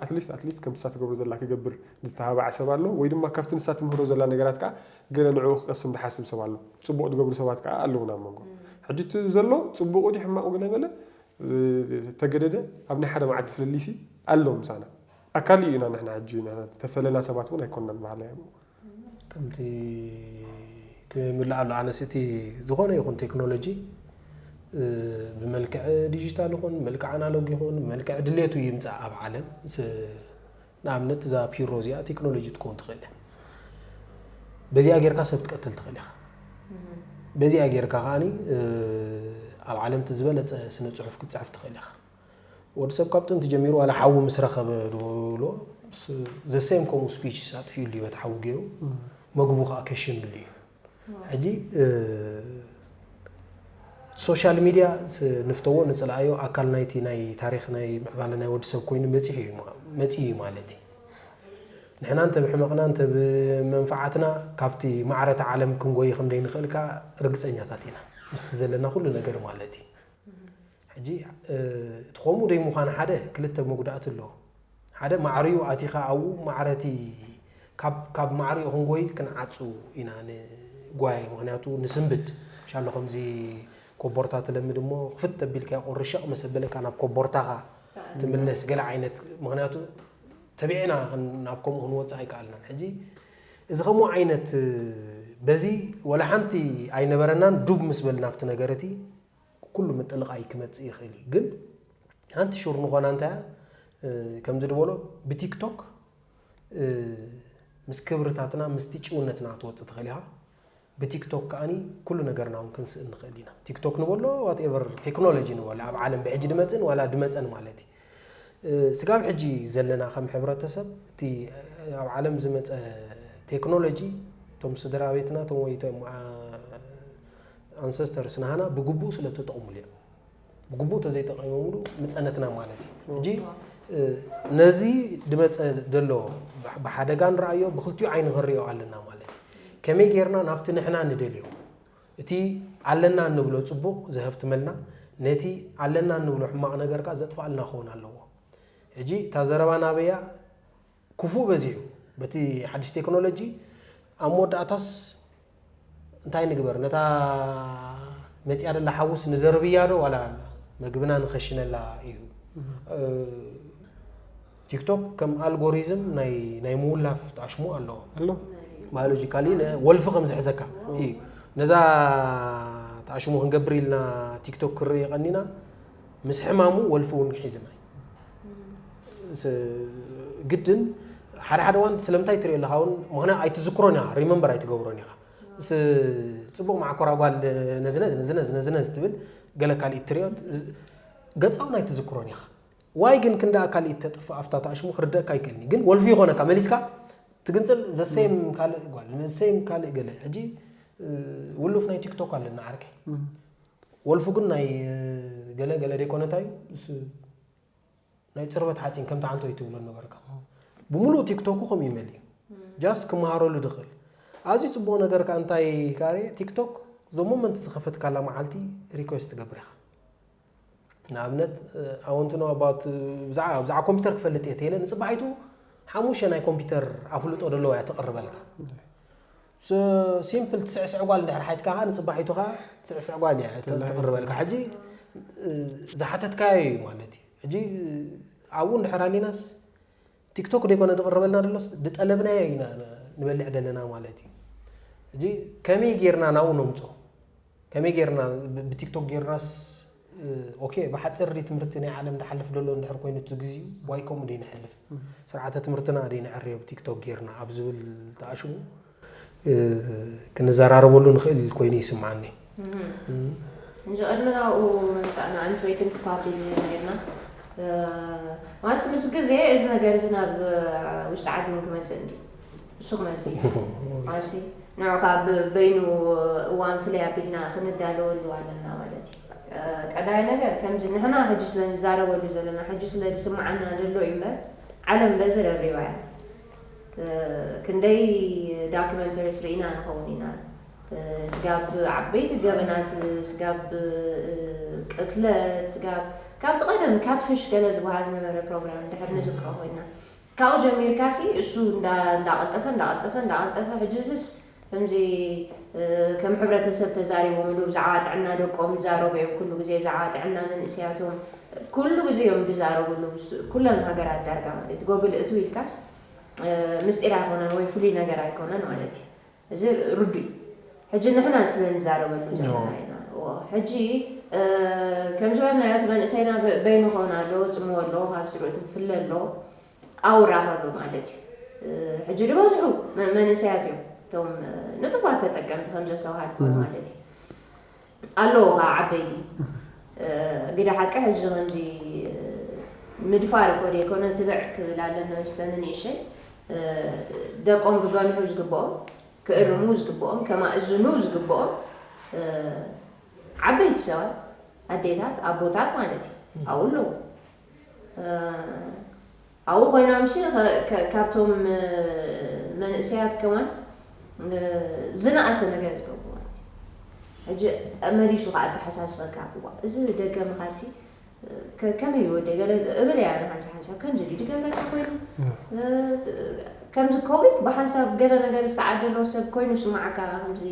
ኣትሊስት ኣትሊስት ከምቲ ንሳ ትገብሮ ዘላ ክገብር ዝተባባዐ ሰብ ኣሎ ወይ ድማ ካብቲ ንሳ ትምህሮ ዘላ ነገራት ከዓ ገለ ንዕኡ ክቀስም ዝሓስብ ሰብ ኣሎ ፅቡቅ ዝገብሩ ሰባት ከዓ ኣለዉ ናብ መንጎ ሕጂ እቲ ዘሎ ፅቡቁ ድዩ ሕማቁ ገለ መለ ተገደደ ኣብ ናይ ሓደ መዓልቲ ፍልልይሲ ኣሎ ምሳና ኣካል እዩ ኢና ንሕና ሕጂ ተፈለና ሰባት እውን ኣይኮንና ንባህልና እዮም ከምቲ ክምልእ ኣሎ ኣነስ እቲ ዝኾነ ይኹን ቴክኖሎጂ ብመልክዕ ዲጂታል ይኹን ብመልክዕ ኣናሎግ ይኹን ብመልክዕ ድሌቱ ይምፃእ ኣብ ዓለም ንኣብነት እዛ ፒሮ እዚኣ ቴክኖሎጂ ትከውን ትኽእል እያ በዚኣ ጌርካ ሰብ ትቀትል ትኽእል ኢኻ በዚኣ ጌርካ ከዓኒ ኣብ ዓለም እቲ ዝበለፀ ስነ ፅሑፍ ክትፅሕፍ ትኽእል ኢኻ ወዲ ሰብ ካብ ጥንቲ ጀሚሩ ዋላ ሓዊ ምስ ረኸበ ድብሎ ዘሰም ከምኡ ስፒች ኣጥፊኡ ልዩ በቲ ሓዊ ገይሩ መግቡ ከዓ ከሽንሉ እዩ ሕጂ ሶሻል ሚድያ ንፍተዎ ንፅልኣዮ ኣካል ናይቲ ናይ ታሪክ ናይ ምዕባለ ናይ ወዲ ሰብ ኮይኑ መፂኡ እዩ ማለት እዩ ንሕና እንተ ብሕመቕና እንተ ብመንፈዓትና ካብቲ ማዕረቲ ዓለም ክንጎይ ከም ዘይንኽእል ከዓ ርግፀኛታት ኢና ምስቲ ዘለና ኩሉ ነገር ማለት እዩ ሕጂ እቲ ከምኡ ደይ ምዃን ሓደ ክልተ መጉዳእቲ ኣለዎ ሓደ ማዕርኡ ኣቲኻ ኣብኡ ማዕረቲ ካብ ማዕርኡ ክንጎይ ክንዓፁ ኢና ንጓየ ምክንያቱ ንስንብድ ሻሎ ከምዚ ኮቦርታ ትለምድ እሞ ክፍት ተቢልካ ቁርሸቕ መሰበለካ ናብ ኮቦርታኻ ትምለስ ገለ ዓይነት ምክንያቱ ተቢዕና ናብ ከምኡ ክንወፅእ ኣይከኣልናን ሕጂ እዚ ከምኡ ዓይነት በዚ ወላ ሓንቲ ኣይነበረናን ዱብ ምስ በልና ኣብቲ ነገር እቲ ኩሉ ምጥልቓይ ክመፅእ ይኽእል እዩ ግን ሓንቲ ሹር ንኾና እንታይ ከምዚ ዝበሎ ብቲክቶክ ምስ ክብርታትና ምስቲ ጭውነትና ክትወፅእ ትኽእል ኢኻ ብቲክቶክ ከዓኒ ኩሉ ነገርና እውን ክንስእን ንኽእል ኢና ቲክቶክ ንበሎ ዋትኤቨር ቴክኖሎጂ ንበሎ ኣብ ዓለም ብሕጂ ድመፅን ዋላ ድመፀን ማለት እዩ ስጋብ ሕጂ ዘለና ከም ሕብረተሰብ እቲ ኣብ ዓለም ዝመፀ ቴክኖሎጂ እቶም ስድራ ቤትና እቶም ወይ ኣንሰስተርስ ናሃና ብግቡእ ስለ ተጠቕሙሉ እዮም ብግቡእ ተዘይጠቒሞምሉ ምፀነትና ማለት እዩ ሕጂ ነዚ ድመፀ ዘሎ ብሓደጋ ንረኣዮ ብክልቲኡ ዓይኒ ክንሪኦ ኣለና ማለት እዩ ከመይ ጌርና ናብቲ ንሕና ንደልዮ እቲ ኣለና እንብሎ ፅቡቕ ዘሀፍትመልና ነቲ ኣለና እንብሎ ሕማቕ ነገር ከዓ ዘጥፋኣልና ክኸውን ኣለዎ ሕጂ እታ ዘረባ ናበያ ክፉእ በዚሑ በቲ ሓድሽ ቴክኖሎጂ ኣብ መወዳእታስ እንታይ ንግበር ነታ መፅያ ደላ ሓውስ ንደርብያ ዶ ዋላ መግብና ንኸሽነላ እዩ ቲክቶክ ከም ኣልጎሪዝም ናይ ምውላፍ ተኣሽሙ ኣለዎ ኣሎ ባዮሎጂካሊ ወልፊ ከም ዝሕዘካ እዩ ነዛ ተኣሽሙ ክንገብር ኢልና ቲክቶክ ክርኢ ቀኒና ምስ ሕማሙ ወልፊ እውን ክሒዝና እዩ ግድን ሓደ ሓደ ዋን ስለምንታይ ትሪኦ ኣለኻ እውን ምክንያት ኣይትዝክሮን ኢኻ፣ ሪመምበር ኣይትገብሮን ኢኻ። ጽቡቕ ማዕኮራ ጓል ነዝነዝ ነዝነዝ ነዝነዝ ትብል፣ ገለ ካልእ ትሪኦ፣ ገጻውን ኣይትዝክሮን ኢኻ። ዋይ ግን ክንዳ ካልእ ተጥፍ ኣፍታ ተኣሽሙ ክርደእካ ይክእልኒ ግን ወልፊ ይኾነካ መሊስካ ትግንጽል ዘሰይም ካልእ ጓል ዘሰይም ካልእ ገለ። ሕጂ ውሉፍ ናይ ቲክቶክ ኣለና ዓርከይ። ወልፉ ግን ናይ ገለ ገለ ደይኮነታዩ ናይ ጽርበት ሓጺን ከምቲ ዓንቶ ይትብሎ ነበርካ። ብምሉእ ቲክቶኩ ከም ይመል እዩ። ጃስት ክመሃረሉ ድኽእል። ኣዝዩ ጽቡቕ ነገር ከኣ እንታይ ካሬ ቲክቶክ ዞም ሞመንት ዝኸፈትካላ መዓልቲ ሪኩዌስት ትገብር ኢኻ። ንኣብነት ኣወንትኖ ኣባት ብዛዕባ ኮምፒውተር ክፈልጥ እየ ተለ ንጽባሒቱ ሓሙሽተ ናይ ኮምፒውተር ኣፍልጦ ደለዎ እያ ተቕርበልካ። ሲምፕል ትስዕስዕ ጓል እንድሕር ሓይትካ ከዓ ንፅባሒቱ ከዓ ትስዕስዕ ጓል እያ ትቕርበልካ። ሕጂ ዝሓተትካዮ እዩ ማለት እዩ። ሕጂ ኣብኡ እንድሕር ኣሊናስ ቲክቶክ ደይኮነ ዝቕርበልና ደሎስ ዝጠለብናዮ ኢና ንበልዕ ዘለና ማለት እዩ። ሕጂ ከመይ ጌርና ናብኡ ነምፆ? ከመይ ጌርና ብቲክቶክ ጌርናስ ኦኬ ብሓፂር ትምህርቲ ናይ ዓለም ዝሓልፍ ደሎ እንድሕር ኮይኑ እቲ ግዜኡ ዋይ ከምኡ ደይንሕልፍ ስርዓተ ትምህርትና ደይንዕርዮ ብቲክቶክ ጌርና ኣብ ዝብል ተኣሽሙ ክንዘራረበሉ ንኽእል ኮይኑ ይስምዓኒ። እንጂ ቅድሚ ናብኡ ምምፃእና ኣንፈይትን ክፋ ቢልና ነርና። ማለት ምስ ግዜ እዚ ነገር እዚ ናብ ውሽጢ ዓዲ እውን ክመፅእ እንዲ እሱ ክመፅእ እዩ። ማሲ ንዑ ካብ በይኑ እዋን ፍለይ ኣቢልና ክንዳለወሉ ኣለና ማለት እዩ። ቀዳይ ነገር ከምዚ ንሕና ሕጂ ስለ ንዛረበሉ ዘለና ሕጂ ስለ ዝስምዓና ዘሎ እዩ እምበር ዓለም በዚ ረብሪባ እያ። ክንደይ ዳክመንተሪስ ርኢና ንኸውን ኢና። ስጋብ ዓበይቲ ገበናት ስጋብ ቅትለት ስጋብ ካብቲ ቀደም ካትፍሽ ገለ ዝበሃል ዝነበረ ፕሮግራም ድሕር ንዝክሮ ኮይና ካብኡ ጀሚርካ ሲ እሱ እንዳቀልጠፈ እንዳቀልጠፈ እንዳቀልጠፈ ሕጂ ዝስ ከምዚ ከም ሕብረተሰብ ተዛሪቦምሉ ብዛዕባ ጥዕና ደቆም ይዛረቡ እዮም ኩሉ ግዜ ብዛዕባ ጥዕና መንእስያቶም ኩሉ ግዜ እዮም ዝዛረብሉ ኩለን ሃገራት ዳርጋ ማለት ጎግል እቱ ኢልካስ ምስጢር ኣይኮነን ወይ ፍሉይ ነገር ኣይኮነን ማለት እዩ። እዚ ርዱእ እዩ። ሕጂ ንሕና ስለ ንዛረበሉ ዘለና ኢና። ሕጂ ከም ዝበልናዮ እቲ መንእሰይና በይኑ ክኾን ኣለዎ፣ ፅምዎ ኣለዎ፣ ካብ ስርኡ ትፍለ ኣለዎ፣ ኣብኡ ራኸቢ ማለት እዩ። ሕጂ ዝበዝሑ መንእሰያት እዮም እቶም ንጡፋት ተጠቀምቲ ከም ዘስተውሃልኩ ማለት እዩ። ኣለዉ ከዓ ዓበይቲ ግደ ሓቂ ሕጂ ከምዚ ምድፋር እኮ ደይኮነ ትብዕ ክብል ኣለኒ መስለኒ ንእሸይ ደቆም ክገንሑ ዝግብኦም ክእርሙ ዝግብኦም ከማእዝኑ ዝግብኦም ዓበይቲ ሰባት ኣዴታት ኣቦታት ማለት እዩ ኣብኡ ኣለዉ ኣብኡ ኮይኖም ሲ ካብቶም መንእሰያት ከማን ዝነኣሰ ነገር ዝገብሩ ማለት እዩ ሕጂ መሊሱ ከዓ ኣተሓሳስበካ እዋ እዚ ደገ ምኻድ ሲ ከመይ ይወደ ገለ እብል እያ ንሓንሳ ሓንሳብ ከምዚ ድዩ ድገብረካ ኮይኑ ከምዚ ኮቪድ ብሓንሳብ ገለ ነገር ዝተዓደሎ ሰብ ኮይኑ ስማዓካ ከምዚ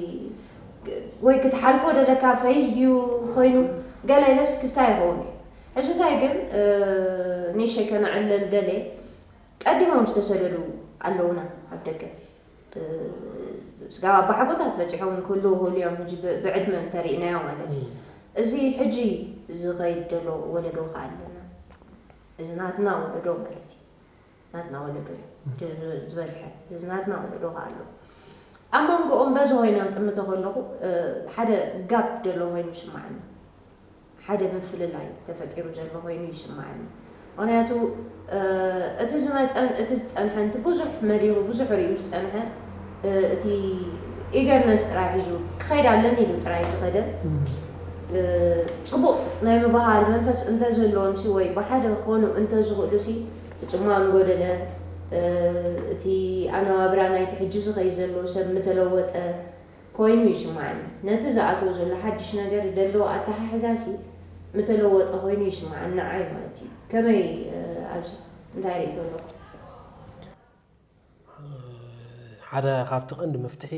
ወይ ክትሓልፎ ደለካ ፈይዝ ድዩ ኮይኑ ገለ ኢለስ ክስታይ ይኸውን እዩ ሕጂ እንታይ ግን ንእሸይ ከነዕለል ደልየ ቀዲሞም ዝተሰደዱ ኣለውና ኣብ ደገ ስጋብ ኣባሓጎታት በፂሖም ክህልዉ ክህሉ እዮም ሕጂ ብዕድመ እንተሪእናዮ ማለት እዩ እዚ ሕጂ ዝኸይድ ዘሎ ወለዶ ከዓ ኣለና እዚ ናትና ወለዶ ማለት እዩ ናትና ወለዶ እዩ ዝበዝሐ እዚ ናትና ወለዶ ከዓ ኣሎ ኣብ መንጎኦም በዚ ኮይና ጥምተ ከለኹ ሓደ ጋፕ ዘሎ ኮይኑ ይስማዓኒ ሓደ ምፍልላይ ተፈጢሩ ዘሎ ኮይኑ ይስማዓኒ ምክንያቱ እቲ ዝመፀን እቲ ዝፀንሐን እቲ ብዙሕ መሊሩ ብዙሕ ሪኡ ዝፀንሐ እቲ ኢገርነስ ጥራይ ሒዙ ክኸይድ ኣለኒ ኢሉ ጥራይ ዝኸደ ፅቡቕ ናይ ምባሃል መንፈስ እንተዝህልዎም ሲ ወይ ብሓደ ክኾኑ እንተዝኽእሉ ሲ እቲ ፅሟም ጎደለ እቲ ኣነባብራ ናይቲ ሕጂ ዝኸይድ ዘሎ ሰብ ምተለወጠ ኮይኑ ይስማዓኒ። ነቲ ዝኣትዎ ዘሎ ሓድሽ ነገር ደለዎ ኣተሓሕዛሲ ምተለወጠ ኮይኑ ይስማዓኒ ንዓይ ማለት እዩ። ከመይ ኣብዚ እንታይ ርእቶ ኣለኩም? ሓደ ካብቲ ቀንዲ መፍትሒ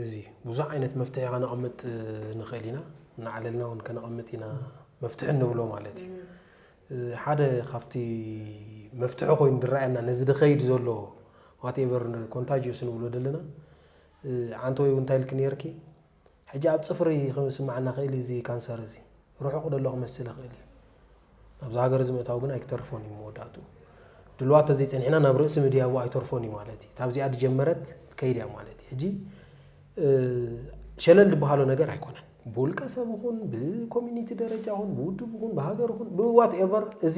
እዚ ብዙሕ ዓይነት መፍትሒ ከነቐምጥ ንኽእል ኢና እናዓለልና እውን ከነቐምጥ ኢና መፍትሒ እንብሎ ማለት እዩ ሓደ ካብቲ መፍትሒ ኮይኑ ዝረኣየና ነዚ ዝኸይድ ዘሎ ዋትኤቨር ኮንታጅዮስ ንብሎ ዘለና ዓንተወይ እውን እንታይ ኢልኪ ነይርኪ ሕጂ ኣብ ፅፍሪ ክስማዓና ክእል እዚ ካንሰር እዚ ርሑቕ ደሎ ክመስል ይኽእል እዩ ናብዚ ሃገር እዚ ምእታው ግን ኣይክተርፎን እዩ መወዳእቱ ድልዋት ተዘይጸኒሕና ናብ ርእሲ ምድያቡ ኣይተርፎን እዩ ማለት እዩ። ታብዚኣ ዝጀመረት ትከይድ እያ ማለት እዩ። ሕጂ ሸለል ዝበሃሎ ነገር ኣይኮነን። ብውልቀ ሰብ ይኹን ብኮሚኒቲ ደረጃ ይኹን ብውድብ ይኹን ብሃገር ይኹን ብዋት ኤቨር፣ እዚ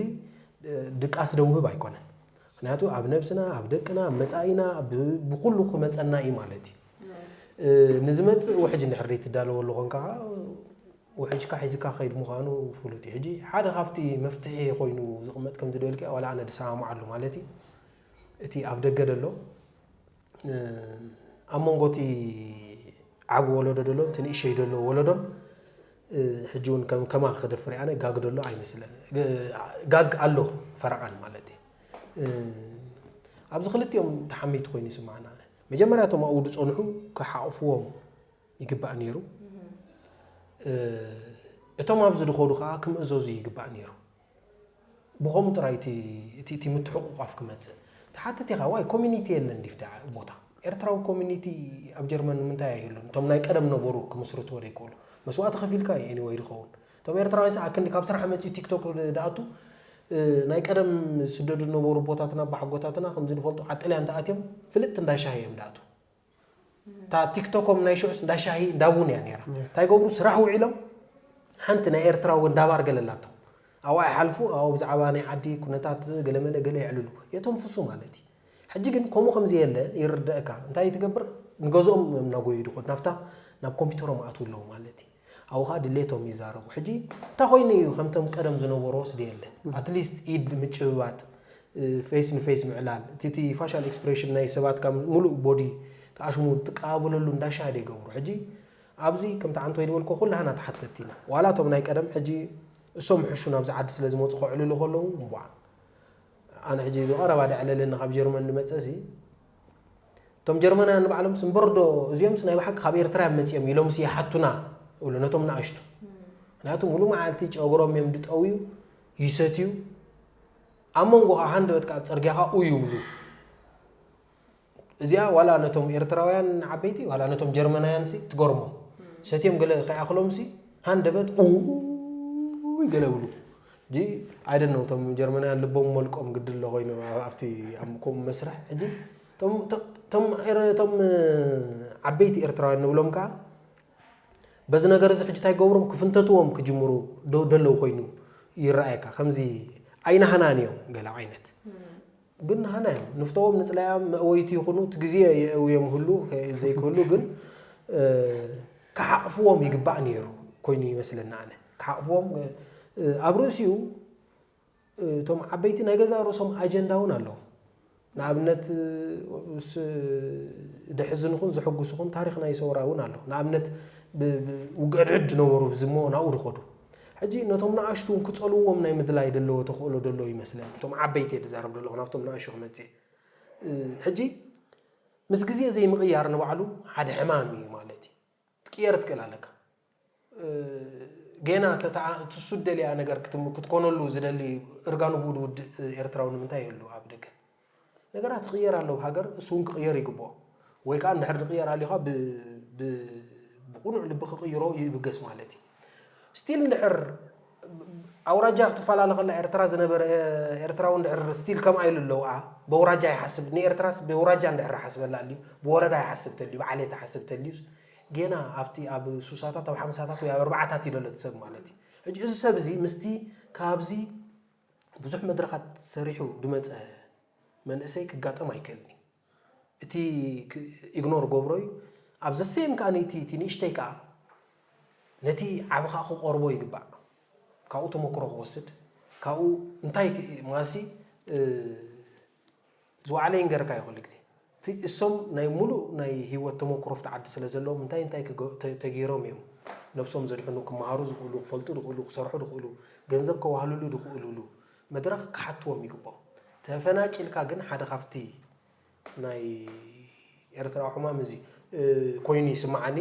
ድቃስ ደውህብ ኣይኮነን። ምክንያቱ ኣብ ነብስና፣ ኣብ ደቅና፣ ኣብ መጻኢና፣ ብኩሉ ክመጸና እዩ ማለት እዩ። ንዝመጽእ ውሕጅ እንድሕር ዘይትዳለወሉ ኮንካ ውሕጅካ ሒዝካ ከይድ ምዃኑ ፍሉጥ እዩ። ሕጂ ሓደ ካብቲ መፍትሒ ኮይኑ ዝቕመጥ ከም ዝደልኪ ዋላ ኣነ ድሰማማዓሉ ማለት እዩ። እቲ ኣብ ደገ ደሎ ኣብ መንጎ እቲ ዓቢ ወለዶ ደሎ እቲ ንእሸይ ደሎ ወለዶን ሕጂ እውን ከም ከማ ክደፍር ኣነ ጋግ ደሎ ኣይመስለን። ጋግ ኣሎ ፈረቓን ማለት እዩ። ኣብዚ ክልቲኦም ተሓመይቲ ኮይኑ ይስማዓና። መጀመርያ እቶም ኣብኡ ዝጸንሑ ክሓቕፍዎም ይግባእ ነይሩ። እቶም ኣብዚ ዝኸዱ ከዓ ክምእዘዙ ይግባእ ነይሩ። ብኸምኡ ጥራይ እቲ እቲ እቲ ምትሕቑቋፍ ክመጽእ። ትሓትት ኢኻ ዋይ ኮሚኒቲ የለን ድዩ ኣብቲ ቦታ? ኤርትራዊ ኮሚኒቲ ኣብ ጀርመን ንምንታይ ኣይህሉን? እቶም ናይ ቀደም ነበሩ ክምስርትዎ ዘይክእሉ መስዋእቲ ከፊልካ እዩ ኤኒወይ ዝኸውን። እቶም ኤርትራውያን ሰዓ ክንዲ ካብ ስራሕ መጺኡ ቲክቶክ ድኣቱ ናይ ቀደም ዝስደዱ ዝነበሩ ኣቦታትና ኣቦሓጎታትና ከምዚ ንፈልጦ ዓጥልያ እንተኣትዮም ፍልጥቲ እንዳሻሂ እዮም ድኣቱ። እታ ቲክቶኮም ናይ ሽዑስ እንዳ ሻሂ እንዳ ቡን እያ ነይራ። እንታይ ገብሩ ስራሕ ውዒሎም ሓንቲ ናይ ኤርትራዊ እንዳባር ገለ ኣላቶም ኣብኣ ይሓልፉ ኣብኡ ብዛዕባ ናይ ዓዲ ኩነታት ገለመለ ገለ የዕልሉ የተንፍሱ ማለት እዩ። ሕጂ ግን ከምኡ ከምዚ የለ ይርደእካ እንታይ ትገብር ንገዝኦም እዮም እናጎዩ ድኾድ ናብታ ናብ ኮምፒውተሮም ኣትው ኣለዉ ማለት እዩ። ኣብኡ ከዓ ድሌቶም ይዛረቡ። ሕጂ እንታይ ኮይኑ እዩ ከምቶም ቀደም ዝነበሮ ወስድ የለ ኣትሊስት ኢድ ምጭብባጥ ፌስ ንፌስ ምዕላል እቲ እቲ ፋሻል ኤክስፕሬሽን ናይ ሰባት ካብ ሙሉእ ቦዲ ተኣሽሙ ትቀባበለሉ እንዳሻደ ይገብሩ። ሕጂ ኣብዚ ከምቲ ዓንቶ ይድበልኮ ኩላህና ተሓተቲ ኢና። ዋላ እቶም ናይ ቀደም ሕጂ እሶም ሕሹ ናብዚ ዓዲ ስለ ዝመፁ ከዕልሉ ከለዉ እምቧዕ ኣነ ሕጂ ዝቐረባ ደዕለለኒ ካብ ጀርመን ዝመፀ ሲ እቶም ጀርመናውያን ንባዕሎም ስምበርዶ እዚኦም ናይ ብሓቂ ካብ ኤርትራ እዮም መፂኦም ኢሎም ሲ ይሓቱና እብሉ ነቶም ንኣሽቱ። ምክንያቱ ሙሉ መዓልቲ ጨጉሮም እዮም ድጠውዩ ይሰትዩ ኣብ መንጎ ከዓ ሃንደበት ከዓ ኣብ ፅርግያ ከዓ ኡ ይብሉ። እዚኣ ዋላ ነቶም ኤርትራውያን ዓበይቲ ዋላ ነቶም ጀርመናውያን ሲ ትገርሞም። ሰትዮም ገለ ከይኣኽሎም ሲ ሃንደበት ኡ ገለ ብሉ። ጂ ኣይደነው እቶም ጀርመናውያን ልቦም መልቆም ግዲ ኣሎ ኮይኑ ኣብቲ ከምኡ መስርሕ ሕጂ እቶም ዓበይቲ ኤርትራውያን ንብሎም ከዓ በዚ ነገር እዚ ሕጂ እንታይ ገብሮም ክፍንተትዎም ክጅምሩ ደለው ኮይኑ ይረኣየካ። ከምዚ ኣይናህናን እዮም ገለ ዓይነት ግን ናህና እዮም ንፍተዎም ንፅላያም መእወይቲ ይኹኑ እቲ ግዜ የእውዮም ህሉ ዘይክህሉ ግን ክሓቕፍዎም ይግባእ ነይሩ ኮይኑ ይመስለና ኣነ ክሓቕፍዎም ኣብ ርእሲኡ እቶም ዓበይቲ ናይ ገዛ ርእሶም ኣጀንዳ እውን ኣለዎም ንኣብነት ስ ደሕዝንኹን ዘሐጉስኹን ታሪኽ ናይ ሰውራ እውን ኣሎ ንኣብነት ውግዕድዕድ ዝነበሩ ዝሞ ናብኡ ዝኸዱ ሕጂ ነቶም ንኣሽቱ እውን ክፀልዎም ናይ ምድላይ ደለዎ ተኽእሎ ደሎ ይመስለኒ እቶም ዓበይቲ እየ ዝዛረብ ዘለኹ ናብቶም ንኣሽቱ ክመፅእ ሕጂ ምስ ግዜ ዘይምቕያር ንባዕሉ ሓደ ሕማም እዩ ማለት እዩ ትቅየር ትክእል ኣለካ ጌና ትሱድ ደልያ ነገር ክትኮነሉ ዝደሊ እርጋኑ ብኡ ድውድእ ኤርትራዊ ንምንታይ ይህሉ ኣብ ደገ ነገራት ይቕየር ኣሎ ሃገር እሱ እውን ክቕየር ይግብኦ ወይ ከዓ እንድሕር ዝቕየር ኣሊኻ ብቁኑዕ ልቢ ክቕይሮ ይብገስ ማለት እዩ ስቲል እንድሕር ኣውራጃ ክትፈላለ ከላ ኤርትራ ዝነበረ ኤርትራዊ እንድሕር ስቲል ከምኣ ኢሉ ኣለውኣ ብኣውራጃ ይሓስብ ንኤርትራስ ብኣውራጃ እንድሕር ሓስበላ ኣልዩ ብወረዳ ይሓስብ ተልዩ ብዓሌት ይሓስብ ተልዩስ ጌና ኣብቲ ኣብ ሱሳታት ኣብ ሓምሳታት ወይ ኣብ ኣርባዓታት እዩ ዘሎ እቲ ሰብ ማለት እዩ ሕጂ እዚ ሰብ እዚ ምስቲ ካብዚ ብዙሕ መድረኻት ሰሪሑ ዝመፀ መንእሰይ ክጋጠም ኣይክእልን እዩ እቲ ኢግኖር ገብሮ እዩ ኣብ ዘሰየም ከዓ ነቲ እቲ ንእሽተይ ከዓ ነቲ ዓቢ ከዓ ክቆርቦ ይግባእ ካብኡ ተመክሮ ክወስድ ካብኡ እንታይ ማሲ ዝወዓለ ይንገርካ እዩ ኩሉ ግዜ እቲ እሶም ናይ ሙሉእ ናይ ህይወት ተመክሮ ፍቲ ዓዲ ስለ ዘለዎም እንታይ እንታይ ተገይሮም እዮም ነብሶም ዘድሕኑ ክመሃሩ ዝኽእሉ ክፈልጡ ዝኽእሉ ክሰርሑ ዝኽእሉ ገንዘብ ከዋህልሉ ዝኽእሉሉ መድረኽ ክሓትዎም ይግቦም ተፈናጭልካ ግን ሓደ ካብቲ ናይ ኤርትራዊ ሕማም እዚ ኮይኑ ይስምዓኒ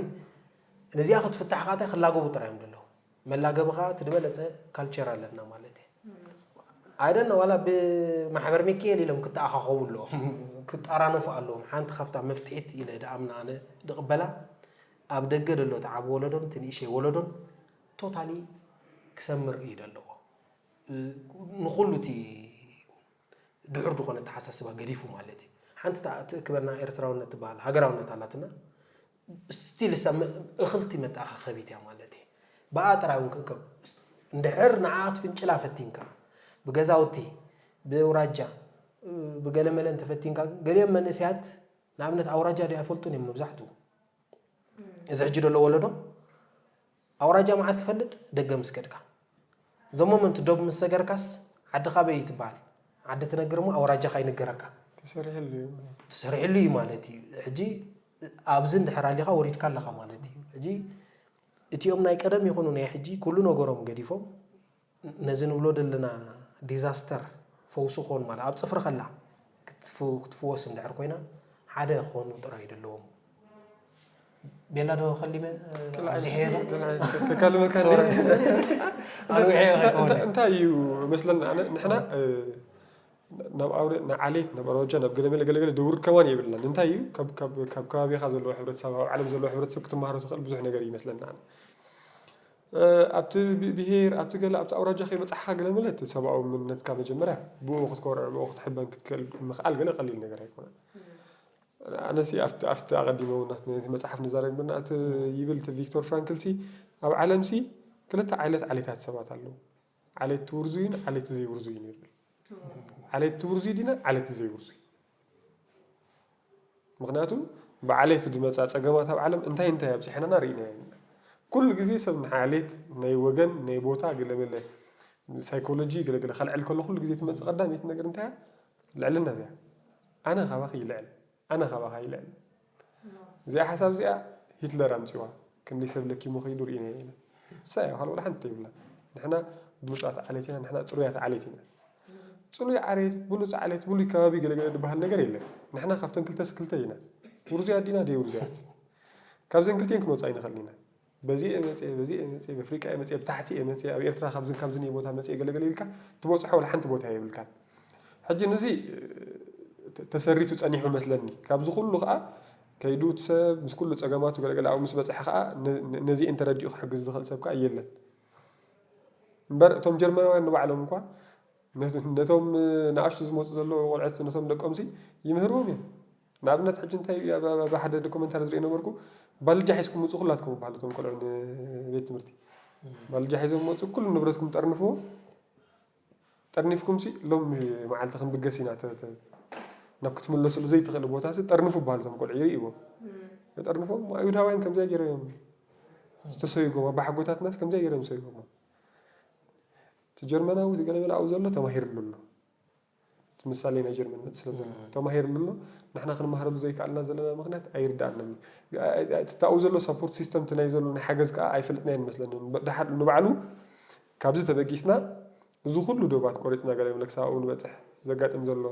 ነዚኣ ክትፍታሕ ከዓ እንታይ ክላገቡ ጥራዮም ዘለዉ መላገቢ ከዓ እቲ ዝበለፀ ካልቸር ኣለና ማለት እዩ ኣይደነ ዋላ ብማሕበር ሚካኤል ኢሎም ክተኣኻኸቡ ኣለዎም ክጠራነፉ ኣለዎም ሓንቲ ካብታ መፍትሒት ኢለ ድኣምና ኣነ ድቕበላ ኣብ ደገ ደሎ እቲ ዓብ ወለዶን እቲ ንእሸይ ወለዶን ቶታሊ ክሰምር እዩ ዘለዎ ንኩሉ እቲ ድሑር ዝኾነ ኣተሓሳስባ ገዲፉ ማለት እዩ። ሓንቲ ትእክበና ኤርትራውነት ትበሃል ሃገራውነት ኣላትና። ስቲል እሳ እኽልቲ መተኣኻኸቢት እያ ማለት እዩ። ብኣ ጥራይ እውን ክእከብ። እንድሕር ንዓ ክትፍንጭላ ፈቲንካ፣ ብገዛውቲ፣ ብውራጃ፣ ብገለመለ እንተፈቲንካ፣ ገሊኦም መንእሰያት ንኣብነት ኣውራጃ ዶ ኣይፈልጡን እዮም መብዛሕትኡ። እዚ ሕጂ ደሎ ወለዶ ኣውራጃ መዓስ ትፈልጥ? ደገ ምስ ከድካ። ዘ ሞመንት ዶብ ምስ ሰገርካስ ዓዲ ካበይ እዩ ትበሃል? ዓዲ ትነግር እሞ ኣውራጃኻ ይንገረካ። ተሰሪሕሉ እዩ። ተሰሪሕሉ እዩ ማለት እዩ። ሕጂ ኣብዚ እንድሕር ኣሊኻ ወሪድካ ኣለኻ ማለት እዩ። ሕጂ እቲኦም ናይ ቀደም ይኹኑ ናይ ሕጂ ኩሉ ነገሮም ገዲፎም ነዚ ንብሎ ዘለና ዲዛስተር ፈውሲ ክኾን ማለት ኣብ ፅፍሪ ከላ ክትፍወስ እንድሕር ኮይና ሓደ ክኾኑ ጥራይ ደለዎም። ቤላ ዶ ከሊመ ኣብዚሐ ተካልመካ ኣንዊሐ ከይኮነ እንታይ እዩ መስለና ንሕና ናብ ዓሌት ናብ ኣውራጃ ናብ ገለመለ ገለገለ ደውርድ ከማን የብልናን። እንታይ እዩ ካብ ከባቢኻ ዘለዎ ሕብረተሰብ ኣብ ዓለም ዘለዎ ሕብረተሰብ ክትመሃሮ ትኽእል ብዙሕ ነገር እዩ ይመስለና። ኣብቲ ብሄር ኣብቲ ገለ ኣብቲ ኣውራጃ ከይበፃሕካ ገለመለ እቲ ሰብኣዊ መንነትካ መጀመርያ ብኡ ክትኮርዕ ብኡ ክትሕበን ክትክእል ምኽኣል ገለ ቀሊል ነገር ኣይኮነን። ኣነሲ ኣብቲ ኣብቲ ኣቐዲመ እውን ናት ነቲ መጽሓፍ ንዛረብ ነርና እቲ ይብል እቲ ቪክቶር ፍራንክል ሲ ኣብ ዓለም ሲ ክልተ ዓይነት ዓሌታት ሰባት ኣለዉ። ዓሌት ውርዙይን ዓሌት ዘይውርዙይን ይብል። ዓሌት ውርዙይ ዲና ዓሌት ዘይውርዙይ? ምክንያቱ ብዓሌት ዝመጻ ጸገማት ኣብ ዓለም እንታይ እንታይ ኣብጽሐናና ርኢናዮ ኢና። ኩሉ ግዜ ሰብ ንዓሌት ናይ ወገን ናይ ቦታ ገለመለ ሳይኮሎጂ ገለገለ ከልዕል ከሎ ኩሉ ግዜ ትመጽእ ቀዳመይቲ ነገር እንታይ እያ? ልዕልና እያ። ኣነ ካባኺ ይልዕል ኣነ ካባኻ ይልዕል። እዚኣ ሓሳብ እዚኣ ሂትለር ኣምፂዋ። ክንደይ ሰብ ለኪሙ ከይዱ ርኢና ኢና። እሳ እያ ካልእ ሓንቲ የብላ። ንሕና ብሉፃት ዓሌት ኢና፣ ንሕና ፅሩያት ዓሌት ኢና። ፅሩይ ዓሌት፣ ብሉፅ ዓሌት፣ ብሉይ ከባቢ ገለገለ ዝበሃል ነገር የለን። ንሕና ካብተን ክልተስ ክልተ ኢና። ውርዙያት ዲና ደይ ውርዙያት? ካብዘን ክልቲኤን ክንወፃ ኣይንኽእልን ኢና። በዚ እየ መፅየ፣ በዚ እየ መፅየ፣ በፍሪቃ እየ መፅየ፣ ብታሕቲ እየ መፅየ፣ ኣብ ኤርትራ ካብዝን ካብዝን እየ ቦታ መፅየ ገለገለ ኢልካ ትበፅሖ ወላ ሓንቲ ቦታ የብልካን። ሕጂ ንዚ ተሰሪቱ ጸኒሑ መስለኒ። ካብዚ ኩሉ ከኣ ከይዱ እቲ ሰብ ምስ ኩሉ ጸገማቱ ገለገለ ኣብኡ ምስ በጽሐ ከኣ ነዚኤን ተረዲኡ ክሕግዝ ዝኽእል ሰብ ከኣ የለን። እምበር እቶም ጀርመናውያን ንባዕሎም እኳ ነቶም ንኣሽቱ ዝመጹ ዘለዉ ቆልዑት ነቶም ደቆምሲ ይምህርዎም እዮም። ንኣብነት ሕጂ እንታይ ብሓደ ዶኩመንታሪ ዝርኢ ነበርኩ ባልጃ ሒዝኩም ምጹ ኩላትኩም ይበሃሉ እቶም ቆልዑ ንቤት ትምህርቲ ባልጃ ሒዞም መጹ ኩሉ ንብረትኩም ጠርንፍዎ ጠርኒፍኩም ሲ ሎም መዓልቲ ክንብገስ ኢና ናብ ክትምለስሉ ዘይትኽእል ቦታ ሲ ጠርንፉ በሃል እዞም ቆልዑ ይርእይዎ ጠርንፎም ኣይሁዳውያን ከምዚያ ገይሮም ዝተሰይጎም ኣባሓጎታትናስ ከምዚያ ገይሮም ዝሰይጎም እቲ ጀርመናዊ እቲ ገለመለ ኣብኡ ዘሎ ተማሂርሉ ኣሎ እቲ ምሳሌ ናይ ጀርመን መጥ ስለ ዘሎ ተማሂርሉ ኣሎ ንሕና ክንመሃረሉ ዘይከኣልና ዘለና ምክንያት ኣይርዳኣናን እዩ እቲ ኣብኡ ዘሎ ሰፖርት ሲስተም እቲ ናይ ዘሎ ናይ ሓገዝ ከዓ ኣይፈልጥናዮ መስለኒ ንባዕሉ ካብዚ ተበጊስና እዚ ኩሉ ዶባት ቆሪፅና ገለ ምለ ክሳብ ኣብኡ ንበፅሕ ዘጋጥም ዘሎ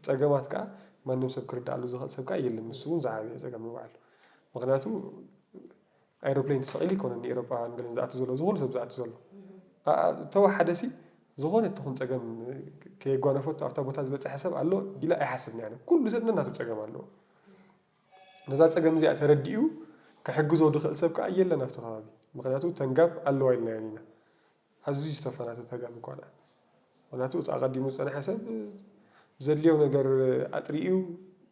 ፀገማት ከዓ ማንም ሰብ ክርዳኣሉ ዝኽእል ሰብ ከዓ የለን ንሱ እውን ዝዓበየ ፀገም ንባዕሉ ምክንያቱ ኣይሮፕሌን ተሰቒሉ ይኮነ ንኤሮጳ ንገለን ዝኣቱ ዘሎ እዚ ኩሉ ሰብ ዝኣቱ ዘሎ ተወሓደ ሲ ዝኾነ ትኹን ፀገም ከየጓነፈቱ ኣብታ ቦታ ዝበፅሐ ሰብ ኣሎ ኢለ ኣይሓስብን እያ ኩሉ ሰብ ነናቱ ፀገም ኣለዎ ነዛ ፀገም እዚኣ ተረዲኡ ክሕግዞ ዝኽእል ሰብ ከዓ የለን ኣብቲ ከባቢ ምክንያቱ ተንጋብ ኣለዋ ኢልናየን ኢና ኣዝዩ ዝተፈናተተ ጋም እኳ ደኣ። ምኽንያቱ እቲ ኣቐዲሙ ዝጸንሐ ሰብ ዘድልዮ ነገር ኣጥሪኡ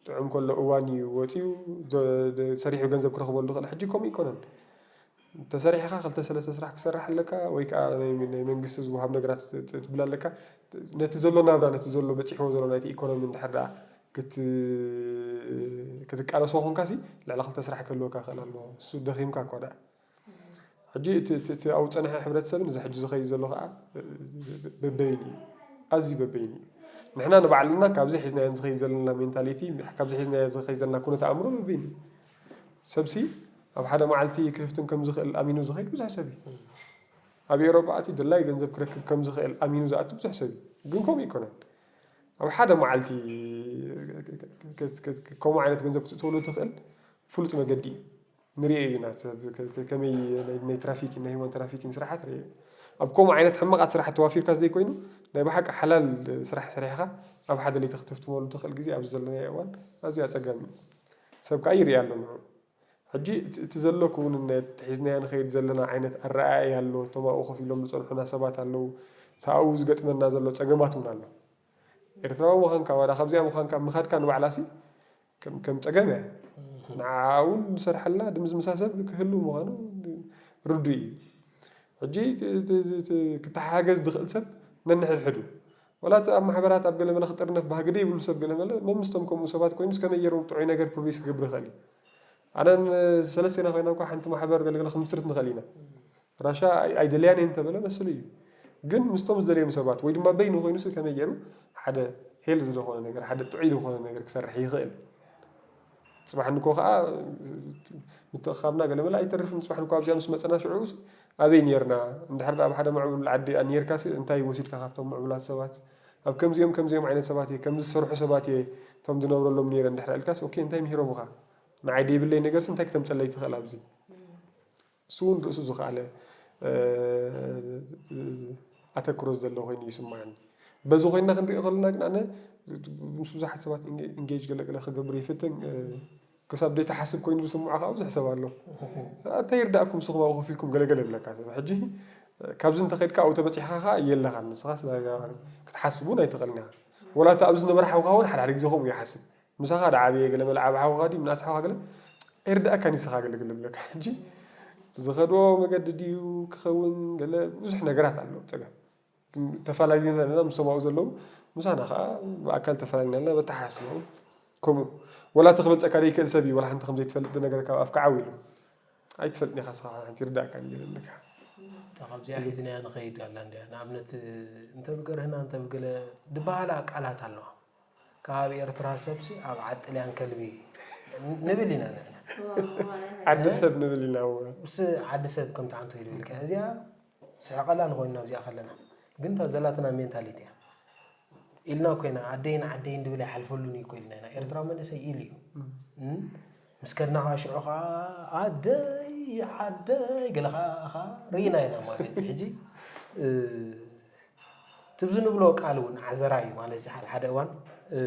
ጥዑም ከሎ እዋን እዩ ወጺኡ ሰሪሑ ገንዘብ ክረኽበሉ ዝኽእል። ሕጂ ከምኡ ኣይኮነን። ተሰሪሕኻ ክልተ ሰለስተ ስራሕ ክሰርሕ ኣለካ ወይ ከዓ ናይ መንግስቲ ዝወሃብ ነገራት ትብል ኣለካ። ነቲ ዘሎ ናብራ ነቲ ዘሎ በፂሕዎ ዘሎ ናይቲ ኢኮኖሚ እንድሕር ደኣ ክትቃለሶ ኮንካ ሲ ልዕሊ ክልተ ስራሕ ክህልወካ ክእል ኣለዎ። እሱ ደኺምካ እኳ ደኣ። ሕጂ እቲ ኣብኡ ዝፀንሐ ሕብረተሰብን እዚ ሕጂ ዝኸይድ ዘሎ ከዓ በበይኑ እዩ ኣዝዩ በበይኑ እዩ ንሕና ንባዕልና ካብዚ ሒዝናዮ ዝኸይድ ዘለና ሜንታሊቲ ካብዚ ሒዝናዮ ዝኸይድ ዘለና ኩነት ኣእምሮ በበይኑ እዩ ሰብሲ ኣብ ሓደ መዓልቲ ክህፍትን ከም ዝኽእል ኣሚኑ ዝኸይድ ብዙሕ ሰብ እዩ ኣብ ኤሮጳ ኣትዩ ድላይ ገንዘብ ክረክብ ከም ዝኽእል ኣሚኑ ዝኣቱ ብዙሕ ሰብ እዩ ግን ከምኡ ይኮነን ኣብ ሓደ መዓልቲ ከምኡ ዓይነት ገንዘብ ክትእትወሉ ትኽእል ፍሉጥ መገዲ እዩ ንሪኦ ኢና ከመይ ናይ ትራፊኪን ናይ ሂማን ትራፊኪን ስራሓት ሪኦ ኣብ ከምኡ ዓይነት ሕማቓት ስራሕ ተዋፊርካ ዘይኮይኑ ናይ ብሓቂ ሓላል ስራሕ ሰሪሕኻ ኣብ ሓደ ለይቲ ክትፍትመሉ ትኽእል ግዜ ኣብዚ ዘለናዮ እዋን ኣዝዩ ኣፀጋሚ እዩ ሰብ ከዓ ይሪኣ ኣሎ ንዑ ሕጂ እቲ ዘሎ ክውንነት ሒዝናዮ ንኸይድ ዘለና ዓይነት ኣረኣእያ ኣሎ እቶም ኣብኡ ኮፍ ኢሎም ዝፀንሑና ሰባት ኣለዉ እቲ ኣብኡ ዝገጥመና ዘሎ ፀገማት እውን ኣሎ ኤርትራዊ ምዃንካ ዋላ ካብዚኣ ምዃንካ ምኻድካ ንባዕላሲ ከም ከም ጸገም እያ። ንዓኣ እውን ዝሰርሓላ ድምዝምዛ ሰብ ክህሉ ምዃኑ ርዱእ እዩ። ሕጂ እቲ- እቲ- እቲ- እቲ ክተሓጋገዝ ዝኽእል ሰብ ነንሕድሕዱ ዋላ እቲ ኣብ ማሕበራት ኣብ ገለመለ ክጥርነፍ ባህግደ ይብሉ ሰብ ገለመለ መምስቶም ከምኡ ሰባት ኮይኑስ ከመይ ገይሩ ጥዑይ ነገር ፕሮዲስ ክገብር ይኽእል እዩ። ኣነን ሰለስቴና ኮይና እኳ ሓንቲ ማሕበር ገለገለ ክምስርት ንኽእል ኢና። ራሻ ኣይ- ኣይደለያን እየን እንተበለ መስሉ እዩ። ግን ምስቶም ዝደለዮም ሰባት ወይ ድማ በይኑ ኮይኑ ከመይ ገይሩ ሓደ ሄል ዝኾነ ነገር ሓደ ጥዑይ ዝኾነ ነገር ክሰርሕ ይኽእል። ፅባሕ ንኮ ከዓ ምትእኻብና ገለመለ ኣይተርፍን። ፅባሕ ንኮ ኣብዚኣ ምስ መፀና ሽዑ ኣበይ ነርና? እንድሕር ኣብ ሓደ ምዕቡል ዓዲ ነርካሲ እንታይ ወሲድካ ካብቶም ምዕቡላት ሰባት? ኣብ ከምዚኦም ከምዚኦም ዓይነት ሰባት እየ ከምዚ ዝሰርሑ ሰባት እየ እቶም ዝነብረሎም ነረ እንድሕር ኢልካስ ኦኬ እንታይ ምሂሮምኻ? ንዓይ ደይብለይ ነገርሲ እንታይ ክተምፀለይ ትኽእል ኣብዚ? እሱ እውን ርእሱ ዝኸኣለ ኣተክሮ ዘሎ ኮይኑ ይስምዓኒ። በዚ ኮይና ክንሪኦ ከለና ግን ኣነ ምስ ብዙሓት ሰባት ኢንጌጅ ገለገለ ክገብር ይፍትን ክሳብ ዘይተሓስብ ኮይኑ ዝስምዖ ከዓ ብዙሕ ሰብ ኣሎ። እንታይ ይርዳእኩም ንስኹም ኣብኡ ኮፍ ኢልኩም ገለገለ ይብለካ ሰብ ሕጂ ካብዚ እንተኸድካ ኣብኡ ተበፂሕካ ከዓ የለኻን ንስኻስ ክትሓስብ እውን ኣይትኽእልን ኢኻ። ወላ እቲ ኣብዚ ዝነበረ ሓውካ እውን ሓደ ሓደ ግዜ ከምኡ ይሓስብ ምሳኻ ዳ ዓብየ ገለ መለ ዓብ ሓውኻ ድዩ ምናስ ሓውኻ ገለ ኣይርዳእካን ይስኻ ገለ ገለ ብለካ ሕጂ ዝኸድዎ መገዲ ድዩ ክኸውን ገለ ብዙሕ ነገራት ኣሎ ፀገም ተፈላለዩና ኣለና ምስቶም ኣብኡ ዘለዉ ምሳና ከዓ ብኣካል ተፈላለዩና ኣለና በተሓሳስባ እውን ከምኡ ወላ እቲ ክበልፀካ ዘይክእል ሰብ እዩ ወላ ሓንቲ ከም ዘይትፈልጥ ነገር ካብ ኣፍካ ዓው ኢሉ ኣይትፈልጥን ኢኻ ስኻ ሓንቲ ይርዳእካ ገለ ብለካ ካብዚኣ ሒዝናያ ንኸይድ ኣላ እንዲያ ንኣብነት እንተብገርህና እንተብገለ ዝበሃላ ቃላት ኣለዋ ካብ ኤርትራ ሰብሲ ኣብ ዓጥልያን ከልቢ ንብል ኢና ንሕና። ዓዲ ሰብ ንብል ኢና እወ። ምስ ዓዲ ሰብ ከምቲ ዓንቶ ኢሉ ኢልካ እዚኣ ስሕቐላ ንኾይንና ኣብዚኣ ከለና ግን እታ ዘላትና ሜንታሊቲ እያ ኢልና ኮይና ኣደይን ዓደይን ድብል ኣይሓልፈሉን እዩ እኮ ኢልና ኢና ኤርትራ መንእሰይ ኢሉ እዩ እም? ምስ ከድና ከዓ ሽዑ ከዓ ኣደይ ዓደይ ገለ ከዓ ርኢና ኢና ማለት እዩ ሕጂ እ፣ ትብዚ ንብሎ ቃል እውን ዓዘራ እዩ ማለት እዚ ሓደ ሓደ እዋን እ፣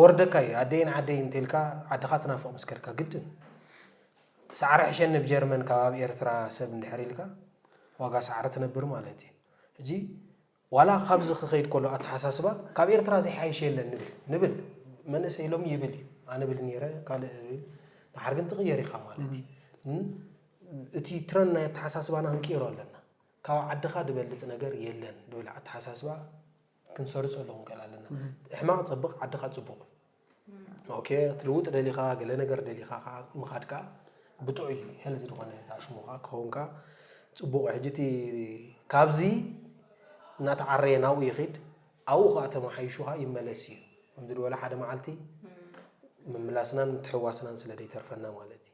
ወርደካ እዩ ኣደይን ዓደይን እንተልካ ዓድኻ ትናፍቕ ምስ ከድካ ግድን ሳዕሪ ሕሸኒ ብጀርመን ካብ ኣብ ኤርትራ ሰብ እንድሕር ኢልካ ዋጋ ሳዕሪ ትነብር ማለት እዩ ሕጂ ዋላ ካብዚ ክኸይድ ከሎ ኣተሓሳስባ ካብ ኤርትራ ዘይሓይሽ የለን ንብል ንብል መንእሰይ ኢሎም ይብል እዩ ኣነ ብል ነረ ካልእ ብል ድሓር ግን ትቕየር ኢኻ ማለት እዩ እም፣ እቲ ትረን ናይ ኣተሓሳስባና ክንቅይሮ ኣለና ካብ ዓድኻ ዝበልፅ ነገር የለን ዝብል ኣተሓሳስባ ክንሰርፀሉ ክንክእል ኣለና ሕማቕ ፀብቕ ዓድኻ ፅቡቕ ኦኬ ክትልውጥ ደሊኻ ገለ ነገር ደሊኻ ከዓ ምኻድ ከዓ ብጥዑይ ሄልዚ ዝኾነ ታሽሙ ከዓ ክኸውን ከዓ ፅቡቕ ሕጂ እቲ ካብዚ እናተዓረየ ናብኡ ይኺድ ኣብኡ ከዓ ተመሓይሹ ከዓ ይመለስ እዩ ከምዚ ዝበለ ሓደ መዓልቲ ምምላስናን ምትሕዋስናን ስለ ዘይተርፈና ማለት እዩ